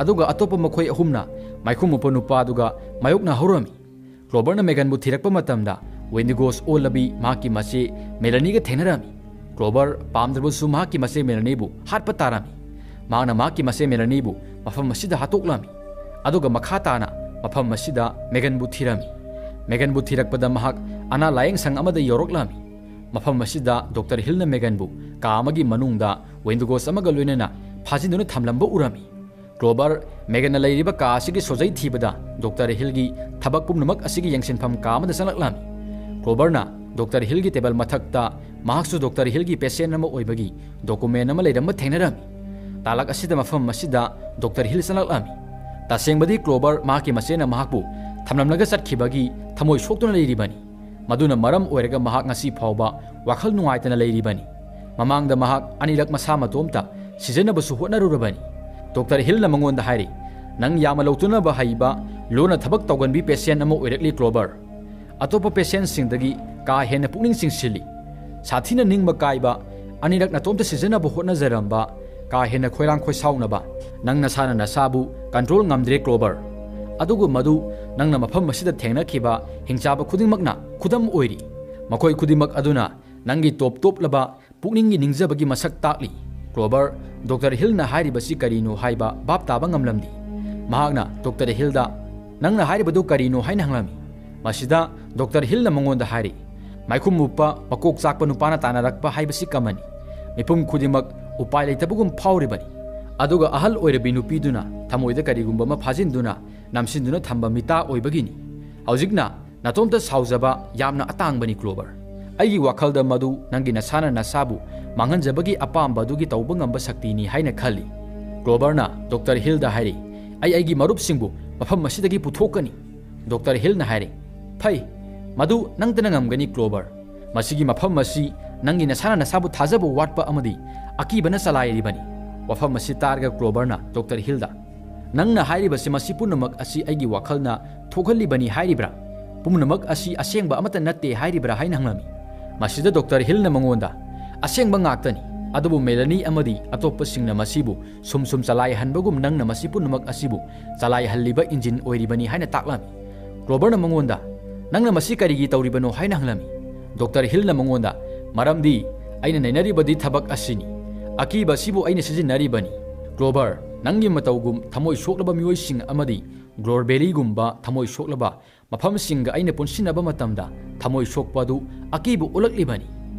ꯑꯗꯨꯒ ꯑꯇꯣꯞꯄ ꯃꯈꯣꯏ ꯑꯍꯨꯝꯅ ꯃꯥꯏꯈꯨꯝ ꯃꯨꯞꯄ ꯅꯨꯄꯥꯗꯨꯒ ꯃꯥꯌꯣꯛꯅꯍꯧꯔꯝꯃꯤ꯫ ꯀ꯭ꯂꯣꯕꯔꯅ ꯃꯦꯒꯟꯕꯨ ꯊꯤꯔꯛꯄ ꯃꯇꯝꯗ ꯋꯦꯟꯗꯤꯒꯣꯁ ꯑꯣꯜꯂꯕꯤ ꯃꯍꯥꯛꯀꯤ ꯃꯆꯦ ꯃꯦꯂꯥꯅꯤꯒ ꯊꯦꯡꯅꯔꯝꯃꯤ꯫ ꯀ꯭ꯂꯣꯕꯔ ꯄꯥꯝꯗ꯭ꯔꯕꯁꯨ ꯃꯍꯥꯛꯀꯤ ꯃꯆꯦ ꯃꯦꯂꯥꯅꯤꯕꯨ ꯍꯥꯠꯄ ꯇꯥꯔꯝꯃꯤ꯫ ꯃꯍꯥꯛꯅ ꯃꯍꯥꯛꯀꯤ ꯃꯆꯦ ꯃꯦꯂꯥꯅꯤꯕꯨ ꯃꯐꯝ ꯑꯁꯤꯗ ꯍꯥꯠꯇꯣꯛꯂꯝꯃꯤ꯫ ꯑꯗꯨꯒ ꯃꯈꯥ ꯇꯥꯅ ꯃꯐꯝ ꯑꯁꯤꯗ ꯃꯦꯒꯟꯕꯨ ꯊꯤꯔꯝꯃꯤ꯫ ꯃꯦꯒꯟꯕꯨ ꯊꯤꯔꯛꯄꯗ ꯃꯍꯥꯛ ꯑꯅꯥ ꯂꯥꯌꯦꯡ ꯁꯪ ꯑꯃꯗ ꯌꯧꯔꯛꯂꯝꯃꯤ꯫ ꯃꯐꯝ ꯑꯁꯤꯗ ꯗꯣꯛꯇꯔ ꯍꯤꯜꯅ ꯃꯦꯒꯟꯕꯨ ꯀꯥ ꯑꯃꯒꯤ ꯃꯅꯨꯡꯗ ꯋꯦꯟꯗꯤꯒꯣꯁ ꯑꯃꯒ ꯂꯣꯏꯅꯅ ꯐꯥꯖꯤꯟꯗꯨꯅ ꯊꯝꯂꯝꯕ ꯎꯔꯝꯃꯤ꯫ ꯀ꯭ꯂꯣꯕꯔ ꯃꯦꯒꯟꯅ ꯂꯩꯔꯤꯕ ꯀꯥ ꯑꯁꯤꯒꯤ ꯁꯣꯖꯩ ꯊꯤꯕꯗ ꯗꯣꯛꯇꯔ ꯍꯤꯜꯒꯤ ꯊꯕꯛ ꯄꯨꯝꯅꯃꯛ ꯑꯁꯤꯒꯤ ꯌꯦꯡꯁꯤꯟꯐꯝ ꯀꯥ ꯑꯃꯗ ꯆꯪꯂꯛꯂꯝꯃꯤ꯫ ꯀ꯭ꯂꯣꯕꯔꯅ ꯗꯣꯛꯇꯔ ꯍꯤꯜꯒꯤ ꯇꯦꯕꯜ ꯃꯊꯛꯇ ꯃꯍꯥꯛꯁꯨ ꯗꯣꯛꯇꯔ ꯍꯤꯜꯒꯤ ꯄꯦꯁꯦꯟ ꯑꯃ ꯑꯣꯏꯕꯒꯤ ꯗꯣꯀꯨꯃꯦꯟ ꯑꯃ ꯂꯩꯔꯝꯕ ꯊꯦꯡꯅꯔꯝꯃꯤ꯫ ꯇꯥꯂꯛ ꯑꯁꯤꯗ ꯃꯐꯝ ꯑꯁꯤꯗ ꯗꯣꯛꯇꯔ ꯍꯤꯜ ꯆꯪꯂꯛꯂꯝꯃꯤ꯫ ꯇꯁꯦꯡꯕꯗꯤ ꯀ꯭ꯂꯣꯕꯔ ꯃꯍꯥꯛꯀꯤ ꯃꯆꯦꯅ ꯃꯍꯥꯛꯄꯨ ꯊꯝꯂꯝꯂꯒ ꯆꯠꯈꯤꯕꯒꯤ ꯊꯃꯣꯏ ꯁꯣꯛꯇꯨꯅ ꯂꯩꯔꯤꯕꯅꯤ꯫ ꯃꯗꯨꯅ ꯃꯔꯝ ꯑꯣꯏꯔꯒ ꯃꯍꯥꯛ ꯉꯁꯤ ꯐꯥꯎꯕ ꯋꯥꯈꯜ ꯅꯨꯡꯉꯥꯏꯇꯅ ꯂꯩꯔꯤꯕꯅꯤ꯫ ꯃꯃꯥꯡꯗ ꯃꯍꯥꯛ ꯑꯅꯤꯔꯛ ꯃꯁꯥ ꯃꯇꯣꯝꯇ ꯁꯤꯖꯅꯕꯁꯨ ꯍꯣꯠꯅꯔꯨꯔꯕꯅꯤ꯫ ꯗꯣꯛꯇꯔ ꯍꯤꯜꯅ ꯃꯉꯣꯟꯗ ꯍꯥꯏꯔꯤ, "ꯅꯪ ꯌꯥꯝꯅ ꯂꯧꯇꯨꯅꯕ ꯍꯩꯕ, ꯂꯣꯟꯅ ꯊꯕꯛ ꯇꯧꯒꯟꯕꯤ ꯄꯦꯁꯦꯟ ꯑꯃ ꯑꯣꯏꯔꯛꯂꯤ, ꯀ꯭ꯂꯣꯕꯔ꯫ ꯑꯇꯣꯞꯄ ꯄꯦꯁꯦꯟꯁꯤꯡꯗꯒꯤ ꯀꯥ ꯍꯦꯟꯅ ꯄꯨꯛꯅꯤꯡ ꯆꯤꯡꯁꯤꯜꯂꯤ꯫ ꯁꯥꯊꯤꯅ ꯅꯤꯡꯕ ꯀꯥꯏꯕ, ꯑꯅꯤꯔꯛ ꯅꯇꯣꯝꯇ ꯁꯤꯖꯅꯕ ꯍꯣꯠꯅꯖꯔꯝꯕ, ꯀꯥ ꯍꯦꯟꯅ ꯈꯣꯏꯔꯥꯡ ꯈꯣꯏꯁꯥꯎꯅꯕ, ꯅꯪ ꯅꯁꯥꯅ ꯅꯁꯥꯕꯨ ꯀꯟꯇ꯭ꯔꯣꯜ ꯉꯝꯗ꯭ꯔꯦ, ꯀ꯭ꯂꯣꯕꯔ꯫ ꯑꯗꯨꯒ ꯃꯗꯨ ꯅꯪꯅ ꯃꯐꯝ ꯑꯁꯤꯗ ꯊꯦꯡꯅꯈꯤꯕ ꯍꯤꯡꯆꯥꯕ ꯈꯨꯗꯤꯡꯃꯛꯅ ꯈꯨꯗꯝ ꯑꯣꯏꯔꯤ꯫ ꯃꯈꯣꯏ ꯈꯨꯗꯤꯡꯃꯛ ꯑꯗꯨꯅ ꯅꯪꯒꯤ ꯇꯣꯞ ꯇꯣꯞꯂꯕ ꯄꯨꯛꯅꯤꯡꯒꯤ ꯅꯤꯡꯖꯕꯒꯤ ꯃꯁꯛ ꯇꯥꯛꯂꯤ꯫" ꯀ꯭ꯂꯣꯕꯔ ꯗꯣꯛꯇꯔ ꯍꯤꯜꯅ ꯍꯥꯏꯔꯤꯕꯁꯤ ꯀꯔꯤꯅꯣ ꯍꯥꯏꯕ ꯚꯥꯞ ꯇꯥꯕ ꯉꯝꯂꯝꯗꯦ꯫ ꯃꯍꯥꯛꯅ ꯗꯣꯛꯇꯔ ꯍꯤꯜꯗ, "ꯅꯪꯅ ꯍꯥꯏꯔꯤꯕꯗꯨ ꯀꯔꯤꯅꯣ?" ꯍꯥꯏꯅ ꯍꯪꯂꯝꯃꯤ꯫ ꯃꯁꯤꯗ ꯗꯣꯛꯇꯔ ꯍꯤꯜꯅ ꯃꯉꯣꯟꯗ ꯍꯥꯏꯔꯤ, "ꯃꯥꯏꯈꯨꯝ ꯃꯨꯞꯄ, ꯃꯀꯣꯛ ꯆꯥꯛꯄ ꯅꯨꯄꯥꯅ ꯇꯥꯟꯅꯔꯛꯄ ꯍꯥꯏꯕꯁꯤ ꯀꯃꯟꯅꯤ꯫ ꯃꯤꯄꯨꯝ ꯈꯨꯗꯤꯡꯃꯛ ꯎꯄꯥꯏ ꯂꯩꯇꯕꯒꯨꯝ ꯐꯥꯎꯔꯤꯕꯅꯤ꯫" ꯑꯗꯨꯒ ꯑꯍꯜ ꯑꯣꯏꯔꯕꯤ ꯅꯨꯄꯤꯗꯨꯅ ꯊꯃꯣꯏꯗ ꯀꯔꯤꯒꯨꯝꯕ ꯑꯃ ꯐꯥꯖꯤꯟꯗꯨꯅ ꯅꯝꯁꯤꯟꯗꯨꯅ ꯊꯝꯕ ꯃꯤꯇꯥ ꯑꯣꯏꯕꯒꯤꯅꯤ꯫ ꯍꯧꯖꯤꯛꯅ ꯅꯇꯣꯝꯇ ꯁꯥꯎꯖꯕ ꯌꯥꯝꯅ ꯑꯇꯥꯡꯕꯅꯤ, ꯀ꯭ꯂꯣꯕꯔ꯫ ꯑꯩꯒꯤ ꯋꯥꯈꯜꯗ ꯃꯗꯨ ꯅꯪꯒꯤ ꯅꯁꯥꯅ ꯅꯁꯥꯕꯨ ꯃꯥꯡꯍꯟꯖꯕꯒꯤ ꯑꯄꯥꯝꯕ ꯑꯗꯨꯒꯤ ꯇꯧꯕ ꯉꯝꯕ ꯁꯛꯇꯤꯅꯤ ꯍꯥꯏꯅ ꯈꯜꯂꯤ꯫ ꯀ꯭ꯂꯣꯕꯔꯅ ꯗꯣꯛꯇꯔ ꯍꯤꯜꯗ ꯍꯥꯏꯔꯤ, "ꯑꯩ ꯑꯩꯒꯤ ꯃꯔꯨꯞꯁꯤꯡꯕꯨ ꯃꯐꯝ ꯑꯁꯤꯗꯒꯤ ꯄꯨꯊꯣꯛꯀꯅꯤ꯫" ꯗꯣꯛꯇꯔ ꯍꯤꯜꯅ ꯍꯥꯏꯔꯤ, "ꯐꯩ, ꯃꯗꯨ ꯅꯪꯇꯅ ꯉꯝꯒꯅꯤ, ꯀ꯭ꯂꯣꯕꯔ꯫ ꯃꯁꯤꯒꯤ ꯃꯐꯝ ꯑꯁꯤ ꯅꯪꯒꯤ ꯅꯁꯥꯅ ꯅꯁꯥꯕꯨ ꯊꯥꯖꯕ ꯋꯥꯠꯄ ꯑꯃꯗꯤ ꯑꯀꯤꯕꯅ ꯆꯂꯥꯏꯔꯤꯕꯅꯤ꯫" ꯋꯥꯐꯝ ꯑꯁꯤ ꯇꯥꯔꯒ ꯀ꯭ꯂꯣꯕꯔꯅ ꯗꯣꯛꯇꯔ ꯍꯤꯜꯗ, "ꯅꯪꯅ ꯍꯥꯏꯔꯤꯕꯁꯤ, ꯃꯁꯤ ꯄꯨꯝꯅꯃꯛ ꯑꯁꯤ ꯑꯩꯒꯤ ꯋꯥꯈꯜꯅ ꯊꯣꯛꯍꯜꯂꯤꯕꯅꯤ ꯍꯥꯏꯔꯤꯕ꯭ꯔꯥ? ꯄꯨꯝꯅꯃꯛ ꯑꯁꯤ ꯑꯁꯦꯡꯕ ꯑꯃꯠꯇ ꯅꯠꯇꯦ ꯍꯥꯏꯔꯤꯕ꯭ꯔꯥ?" ꯍꯥꯏꯅ ꯍꯪꯂꯝꯃꯤ꯫ ꯃꯁꯤꯗ ꯗꯣꯛꯇꯔ ꯍꯤꯜꯅ ꯃꯉꯣꯟꯗ, "ꯑꯁꯦꯡꯕ ꯉꯥꯛꯇꯅꯤ, ꯑꯗꯨꯕꯨ ꯃꯦꯂꯥꯅꯤ ꯑꯃꯗꯤ ꯑꯇꯣꯞꯄꯁꯤꯡꯅ ꯃꯁꯤꯕꯨ ꯁꯨꯝ ꯁꯨꯝ ꯆꯂꯥꯏꯍꯟꯕꯒꯨꯝ ꯅꯪꯅ ꯃꯁꯤ ꯄꯨꯝꯅꯃꯛ ꯑꯁꯤꯕꯨ ꯆꯂꯥꯏꯍꯜꯂꯤꯕ ꯏꯟꯖꯤꯟ ꯑꯣꯏꯔꯤꯕꯅꯤ" ꯍꯥꯏꯅ ꯇꯥꯛꯂꯝꯃꯤ꯫ ꯀ꯭ꯂꯣꯕꯔꯅ ꯃꯉꯣꯟꯗ, "ꯅꯪꯅ ꯃꯁꯤ ꯀꯔꯤꯒꯤ ꯇꯧꯔꯤꯕꯅꯣ?" ꯍꯥꯏꯅ ꯍꯪꯂꯝꯃꯤ꯫ ꯗꯣꯛꯇꯔ ꯍꯤꯜꯅ ꯃꯉꯣꯟꯗ, "ꯃꯔꯝꯗꯤ ꯑꯩꯅ ꯅꯩꯅꯔꯤꯕꯗꯤ ꯊꯕꯛ ꯑꯁꯤꯅꯤ꯫ ꯑꯀꯤꯕ ꯑꯁꯤꯕꯨ ꯑꯩꯅ ꯁꯤꯖꯤꯟꯅꯔꯤꯕꯅꯤ꯫ ꯀ꯭ꯂꯣꯕꯔ, ꯅꯪꯒꯤ ꯃꯇꯧꯒꯨꯝ ꯊꯃꯣꯏ ꯁꯣꯛꯂꯕ ꯃꯤꯑꯣꯏꯁꯤꯡ ꯑꯃꯗꯤ ꯒ꯭ꯂꯣꯔꯕꯦꯔꯤꯒꯨꯝꯕ ꯊꯃꯣꯏ ꯁꯣꯛꯂꯕ ꯃꯐꯝꯁꯤꯡꯒ ꯑꯩꯅ ꯄꯨꯟꯁꯤꯟꯅꯕ ꯃꯇꯝꯗ ꯊꯃꯣꯏ ꯁꯣꯛꯄ ꯑꯗꯨ ꯑꯀꯤꯕ ꯎꯠꯂꯛꯂꯤꯕꯅꯤ,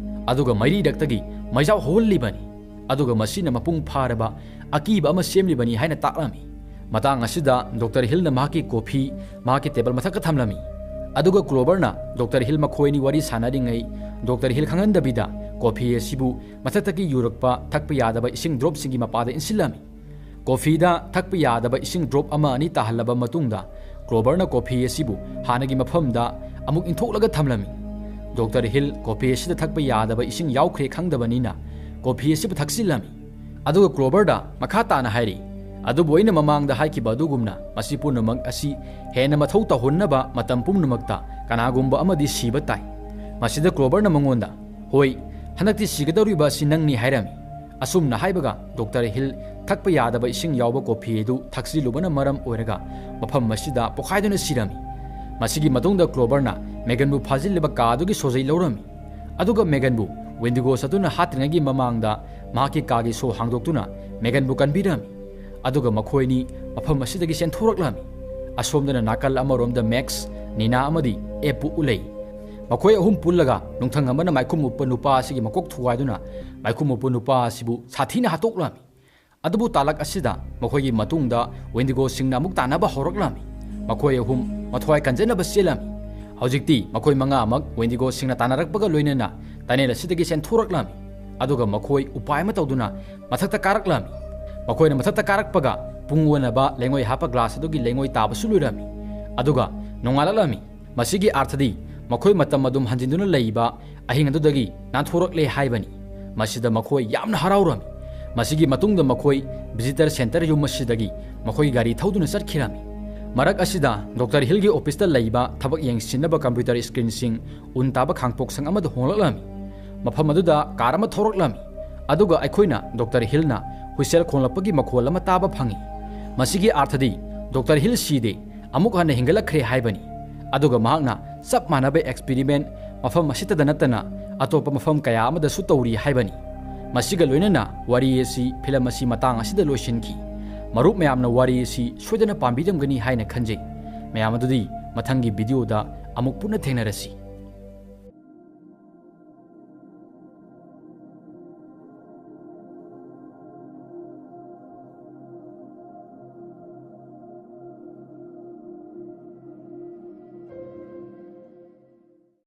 ꯑꯗꯨꯒ ꯃꯩꯔꯤꯔꯛꯇꯒꯤ ꯃꯩꯖꯥꯎ ꯍꯧꯍꯜꯂꯤꯕꯅꯤ, ꯑꯗꯨꯒ ꯃꯁꯤꯅ ꯃꯄꯨꯡ ꯐꯥꯔꯕ ꯑꯀꯤꯕ ꯑꯃ ꯁꯦꯝꯂꯤꯕꯅꯤ" ꯍꯥꯏꯅ ꯇꯥꯛꯂꯝꯃꯤ꯫ ꯃꯇꯥꯡ ꯑꯁꯤꯗ ꯗꯣꯛꯇꯔ ꯍꯤꯜꯅ ꯃꯍꯥꯛꯀꯤ ꯀꯣꯐꯤ ꯃꯍꯥꯛꯀꯤ ꯇꯦꯕꯜ ꯃꯊꯛꯇ ꯊꯝꯂꯝꯃꯤ꯫ ꯑꯗꯨꯒ ꯀ꯭ꯂꯣꯕꯔꯅ ꯗꯣꯛꯇꯔ ꯍꯤꯜ ꯃꯈꯣꯏ ꯑꯅꯤ ꯋꯥꯔꯤ ꯁꯥꯟꯅꯔꯤꯉꯩ ꯗꯣꯛꯇꯔ ꯍꯤꯜ ꯈꯪꯍꯟꯗꯕꯤꯗ ꯀꯣꯐꯤ ꯑꯁꯤꯕꯨ ꯃꯊꯛꯇꯒꯤ ꯌꯨꯔꯛꯄ ꯊꯛꯄ ꯌꯥꯗꯕ ꯏꯁꯤꯡ ꯗ꯭ꯔꯣꯞꯁꯤꯡꯒꯤ ꯃꯄꯥꯗ ꯏꯟꯁꯤꯜꯂꯝꯃꯤ꯫ ꯀꯣꯐꯤꯗ ꯊꯛꯄ ꯌꯥꯗꯕ ꯏꯁꯤꯡ ꯗ꯭ꯔꯣꯞ ꯑꯃ ꯑꯅꯤ ꯇꯥꯍꯜꯂꯕ ꯃꯇꯨꯡꯗ, ꯀ꯭ꯂꯣꯕꯔꯅ ꯀꯣꯐꯤ ꯑꯁꯤꯕꯨ ꯍꯥꯟꯅꯒꯤ ꯃꯐꯝꯗ ꯑꯃꯨꯛ ꯏꯟꯊꯣꯛꯂꯒ ꯊꯝꯂꯝꯃꯤ꯫ ꯗꯣꯛꯇꯔ ꯍꯤꯜ ꯀꯣꯐꯤ ꯑꯁꯤꯗ ꯊꯛꯄ ꯌꯥꯗꯕ ꯏꯁꯤꯡ ꯌꯥꯎꯈ꯭ꯔꯦ ꯈꯪꯗꯕꯅꯤꯅ ꯀꯣꯐꯤ ꯑꯁꯤꯕꯨ ꯊꯛꯆꯤꯜꯂꯝꯃꯤ꯫ ꯑꯗꯨꯒ ꯀ꯭ꯂꯣꯕꯔꯗ ꯃꯈꯥ ꯇꯥꯅ ꯍꯥꯏꯔꯤ, "ꯑꯗꯨꯕꯨ ꯑꯩꯅ ꯃꯃꯥꯡꯗ ꯍꯥꯏꯈꯤꯕ ꯑꯗꯨꯒꯨꯝꯅ ꯃꯁꯤ ꯄꯨꯝꯅꯃꯛ ꯑꯁꯤ ꯍꯦꯟꯅ ꯃꯊꯧ ꯇꯧꯍꯟꯅꯕ ꯃꯇꯝ ꯄꯨꯝꯅꯃꯛꯇ ꯀꯅꯥꯒꯨꯝꯕ ꯑꯃꯗꯤ ꯁꯤꯕ ꯇꯥꯏ꯫" ꯃꯁꯤꯗ ꯀ꯭ꯂꯣꯕꯔꯅ ꯃꯉꯣꯟꯗ, "ꯍꯣꯏ, ꯍꯟꯗꯛꯇꯤ ꯁꯤꯒꯗꯧꯔꯤꯕ ꯑꯁꯤ ꯅꯪꯅꯤ" ꯍꯥꯏꯔꯝꯃꯤ꯫ ꯑꯁꯨꯝꯅ ꯍꯥꯏꯕꯒ ꯗꯣꯛꯇꯔ ꯍꯤꯜ ꯊꯛꯄ ꯌꯥꯗꯕ ꯏꯁꯤꯡ ꯌꯥꯎꯕ ꯀꯣꯐꯤ ꯑꯗꯨ ꯊꯛꯆꯤꯜꯂꯨꯕꯅ ꯃꯔꯝ ꯑꯣꯏꯔꯒ ꯃꯐꯝ ꯑꯁꯤꯗ ꯄꯣꯈꯥꯏꯗꯨꯅ ꯁꯤꯔꯝꯃꯤ꯫ ꯃꯁꯤꯒꯤ ꯃꯇꯨꯡꯗ ꯀ꯭ꯂꯣꯕꯔꯅ ꯃꯦꯒꯟꯕꯨ ꯐꯥꯖꯤꯜꯂꯤꯕ ꯀꯥ ꯑꯗꯨꯒꯤ ꯁꯣꯖꯩ ꯂꯧꯔꯝꯃꯤ꯫ ꯑꯗꯨꯒ ꯃꯦꯒꯟꯕꯨ ꯋꯦꯟꯗꯤꯒꯣꯁ ꯑꯗꯨꯅ ꯍꯥꯠꯇ꯭ꯔꯤꯉꯩꯒꯤ ꯃꯃꯥꯡꯗ ꯃꯍꯥꯛꯀꯤ ꯀꯥꯒꯤ ꯁꯣ ꯍꯥꯡꯗꯣꯛꯇꯨꯅ ꯃꯦꯒꯟꯕꯨ ꯀꯟꯕꯤꯔꯝꯃꯤ꯫ ꯑꯗꯨꯒ ꯃꯈꯣꯏꯅꯤ ꯃꯐꯝ ꯑꯁꯤꯗꯒꯤ ꯆꯦꯟꯊꯣꯔꯛꯂꯝꯃꯤ꯫ ꯑꯁꯣꯝꯗꯅ ꯅꯥꯀꯜ ꯑꯃꯔꯣꯝꯗ ꯃꯦꯛꯁ, ꯅꯤꯅꯥ ꯑꯃꯗꯤ ꯑꯦꯞꯄꯨ ꯎꯠꯂꯛꯏ꯫ ꯃꯈꯣꯏ ꯑꯍꯨꯝ ꯄꯨꯜꯂꯒ ꯅꯨꯡꯊꯪ ꯑꯃꯅ ꯃꯥꯏꯈꯨꯝ ꯎꯞꯄ ꯅꯨꯄꯥ ꯑꯁꯤꯒꯤ ꯃꯀꯣꯛ ꯊꯨꯒꯥꯏꯗꯨꯅ ꯃꯥꯏꯈꯨꯝ ꯎꯞꯄ ꯅꯨꯄꯥ ꯑꯁꯤꯕꯨ ꯁꯥꯊꯤꯅ ꯍꯥꯠꯇꯣꯛꯂꯝꯃꯤ꯫ ꯑꯗꯨꯕꯨ ꯇꯥꯂꯛ ꯑꯁꯤꯗ ꯃꯈꯣꯏꯒꯤ ꯃꯇꯨꯡꯗ ꯋꯦꯟꯗꯤꯒꯣꯁꯤꯡꯅ ꯑꯃꯨꯛ ꯇꯥꯟꯅꯕ ꯍꯧꯔꯛꯂꯝꯃꯤ꯫ ꯃꯈꯣꯏ ꯑꯍꯨꯝ ꯃꯊ꯭ꯋꯥꯏ ꯀꯟꯖꯅꯕ ꯆꯦꯜꯂꯝꯃꯤ꯫ ꯍꯧꯖꯤꯛꯇꯤ ꯃꯈꯣꯏ ꯃꯉꯥꯃꯛ ꯋꯦꯟꯗꯤꯒꯣꯁꯤꯡꯅ ꯇꯥꯟꯅꯔꯛꯄꯒ ꯂꯣꯏꯅꯅ ꯇꯅꯦꯜ ꯑꯁꯤꯗꯒꯤ ꯆꯦꯟꯊꯣꯔꯛꯂꯝꯃꯤ꯫ ꯑꯗꯨꯒ ꯃꯈꯣꯏ ꯎꯄꯥꯏ ꯑꯃ ꯇꯧꯗꯨꯅ ꯃꯊꯛꯇ ꯀꯥꯔꯛꯂꯝꯃꯤ꯫ ꯃꯈꯣꯏꯅ ꯃꯊꯛꯇ ꯀꯥꯔꯛꯄꯒ ꯄꯨꯡ ꯑꯣꯟꯅꯕ ꯂꯩꯉꯣꯏ ꯍꯥꯞꯄ ꯒ꯭ꯂꯥꯁ ꯑꯗꯨꯒꯤ ꯂꯩꯉꯣꯏ ꯇꯥꯕꯁꯨ ꯂꯣꯏꯔꯝꯃꯤ꯫ ꯑꯗꯨꯒ ꯅꯣꯡꯉꯥꯜꯂꯛꯂꯝꯃꯤ꯫ ꯃꯁꯤꯒꯤ ꯑꯥꯔꯊꯗꯤ ꯃꯈꯣꯏ ꯃꯇꯝ ꯑꯗꯨꯝ ꯍꯟꯖꯤꯟꯗꯨꯅ ꯂꯩꯕ ꯑꯍꯤꯡ ꯑꯗꯨꯗꯒꯤ ꯅꯥꯟꯊꯣꯔꯛꯂꯦ ꯍꯥꯏꯕꯅꯤ꯫ ꯃꯁꯤꯗ ꯃꯈꯣꯏ ꯌꯥꯝꯅ ꯍꯔꯥꯎꯔꯝꯃꯤ꯫ ꯃꯁꯤꯒꯤ ꯃꯇꯨꯡꯗ ꯃꯈꯣꯏ ꯚꯤꯖꯤꯇꯔ ꯁꯦꯟꯇꯔ ꯌꯨꯝ ꯑꯁꯤꯗꯒꯤ ꯃꯈꯣꯏ ꯒꯥꯔꯤ ꯊꯧꯗꯨꯅ ꯆꯠꯈꯤꯔꯝꯃꯤ꯫ ꯃꯔꯛ ꯑꯁꯤꯗ ꯗꯣꯛꯇꯔ ꯍꯤꯜꯒꯤ ꯑꯣꯐꯤꯁꯇ ꯂꯩꯕ ꯊꯕꯛ ꯌꯦꯡꯁꯤꯟꯅꯕ ꯀꯝꯄ꯭ꯌꯨꯇꯔ ꯁ꯭ꯀ꯭ꯔꯤꯟꯁꯤꯡ ꯎꯟ ꯇꯥꯕ ꯈꯥꯡꯄꯣꯛꯁꯪ ꯑꯃꯗ ꯍꯣꯡꯂꯛꯂꯝꯃꯤ꯫ ꯃꯐꯝ ꯑꯗꯨꯗ ꯀꯥꯔ ꯑꯃ ꯊꯧꯔꯛꯂꯝꯃꯤ꯫ ꯑꯗꯨꯒ ꯑꯩꯈꯣꯏꯅ ꯗꯣꯛꯇꯔ ꯍꯤꯜꯅ ꯍꯨꯏꯁꯦꯜ ꯈꯣꯡꯂꯛꯄꯒꯤ ꯃꯈꯣꯜ ꯑꯃ ꯇꯥꯕ ꯐꯪꯏ꯫ ꯃꯁꯤꯒꯤ ꯑꯥꯔꯊꯗꯤ ꯗꯣꯛꯇꯔ ꯍꯤꯜ ꯁꯤꯗꯦ, ꯑꯃꯨꯛ ꯍꯟꯅ ꯍꯤꯡꯒꯠꯂꯛꯈ꯭ꯔꯦ ꯍꯥꯏꯕꯅꯤ꯫ ꯑꯗꯨꯒ ꯃꯍꯥꯛꯅ ꯆꯞ ꯃꯥꯟꯅꯕ ꯑꯦꯛꯁꯄꯤꯔꯤꯃꯦꯟ ꯃꯐꯝ ꯑꯁꯤꯇꯗ ꯅꯠꯇꯅ ꯑꯇꯣꯞꯄ ꯃꯐꯝ ꯀꯌꯥ ꯑꯃꯗꯁꯨ ꯇꯧꯔꯤ ꯍꯥꯏꯕꯅꯤ꯫ ꯃꯁꯤꯒ ꯂꯣꯏꯅꯅ ꯋꯥꯔꯤ ꯑꯁꯤ ꯐꯤꯂꯝ ꯑꯁꯤ ꯃꯇꯥꯡ ꯑꯁꯤꯗ ꯂꯣꯏꯁꯤꯟꯈꯤ꯫ ꯃꯔꯨꯞ ꯃꯌꯥꯝꯅ ꯋꯥꯔꯤ ꯑꯁꯤ ꯁꯣꯏꯗꯅ ꯄꯥꯝꯕꯤꯔꯝꯒꯅꯤ ꯍꯥꯏꯅ ꯈꯟꯖꯩ꯫ ꯃꯌꯥꯝ ꯑꯗꯨꯗꯤ ꯃꯊꯪꯒꯤ ꯚꯤꯗꯤꯑꯣꯗ ꯑꯃꯨꯛ ꯄꯨꯟꯅ ꯊꯦꯡꯅꯔꯁꯤ꯫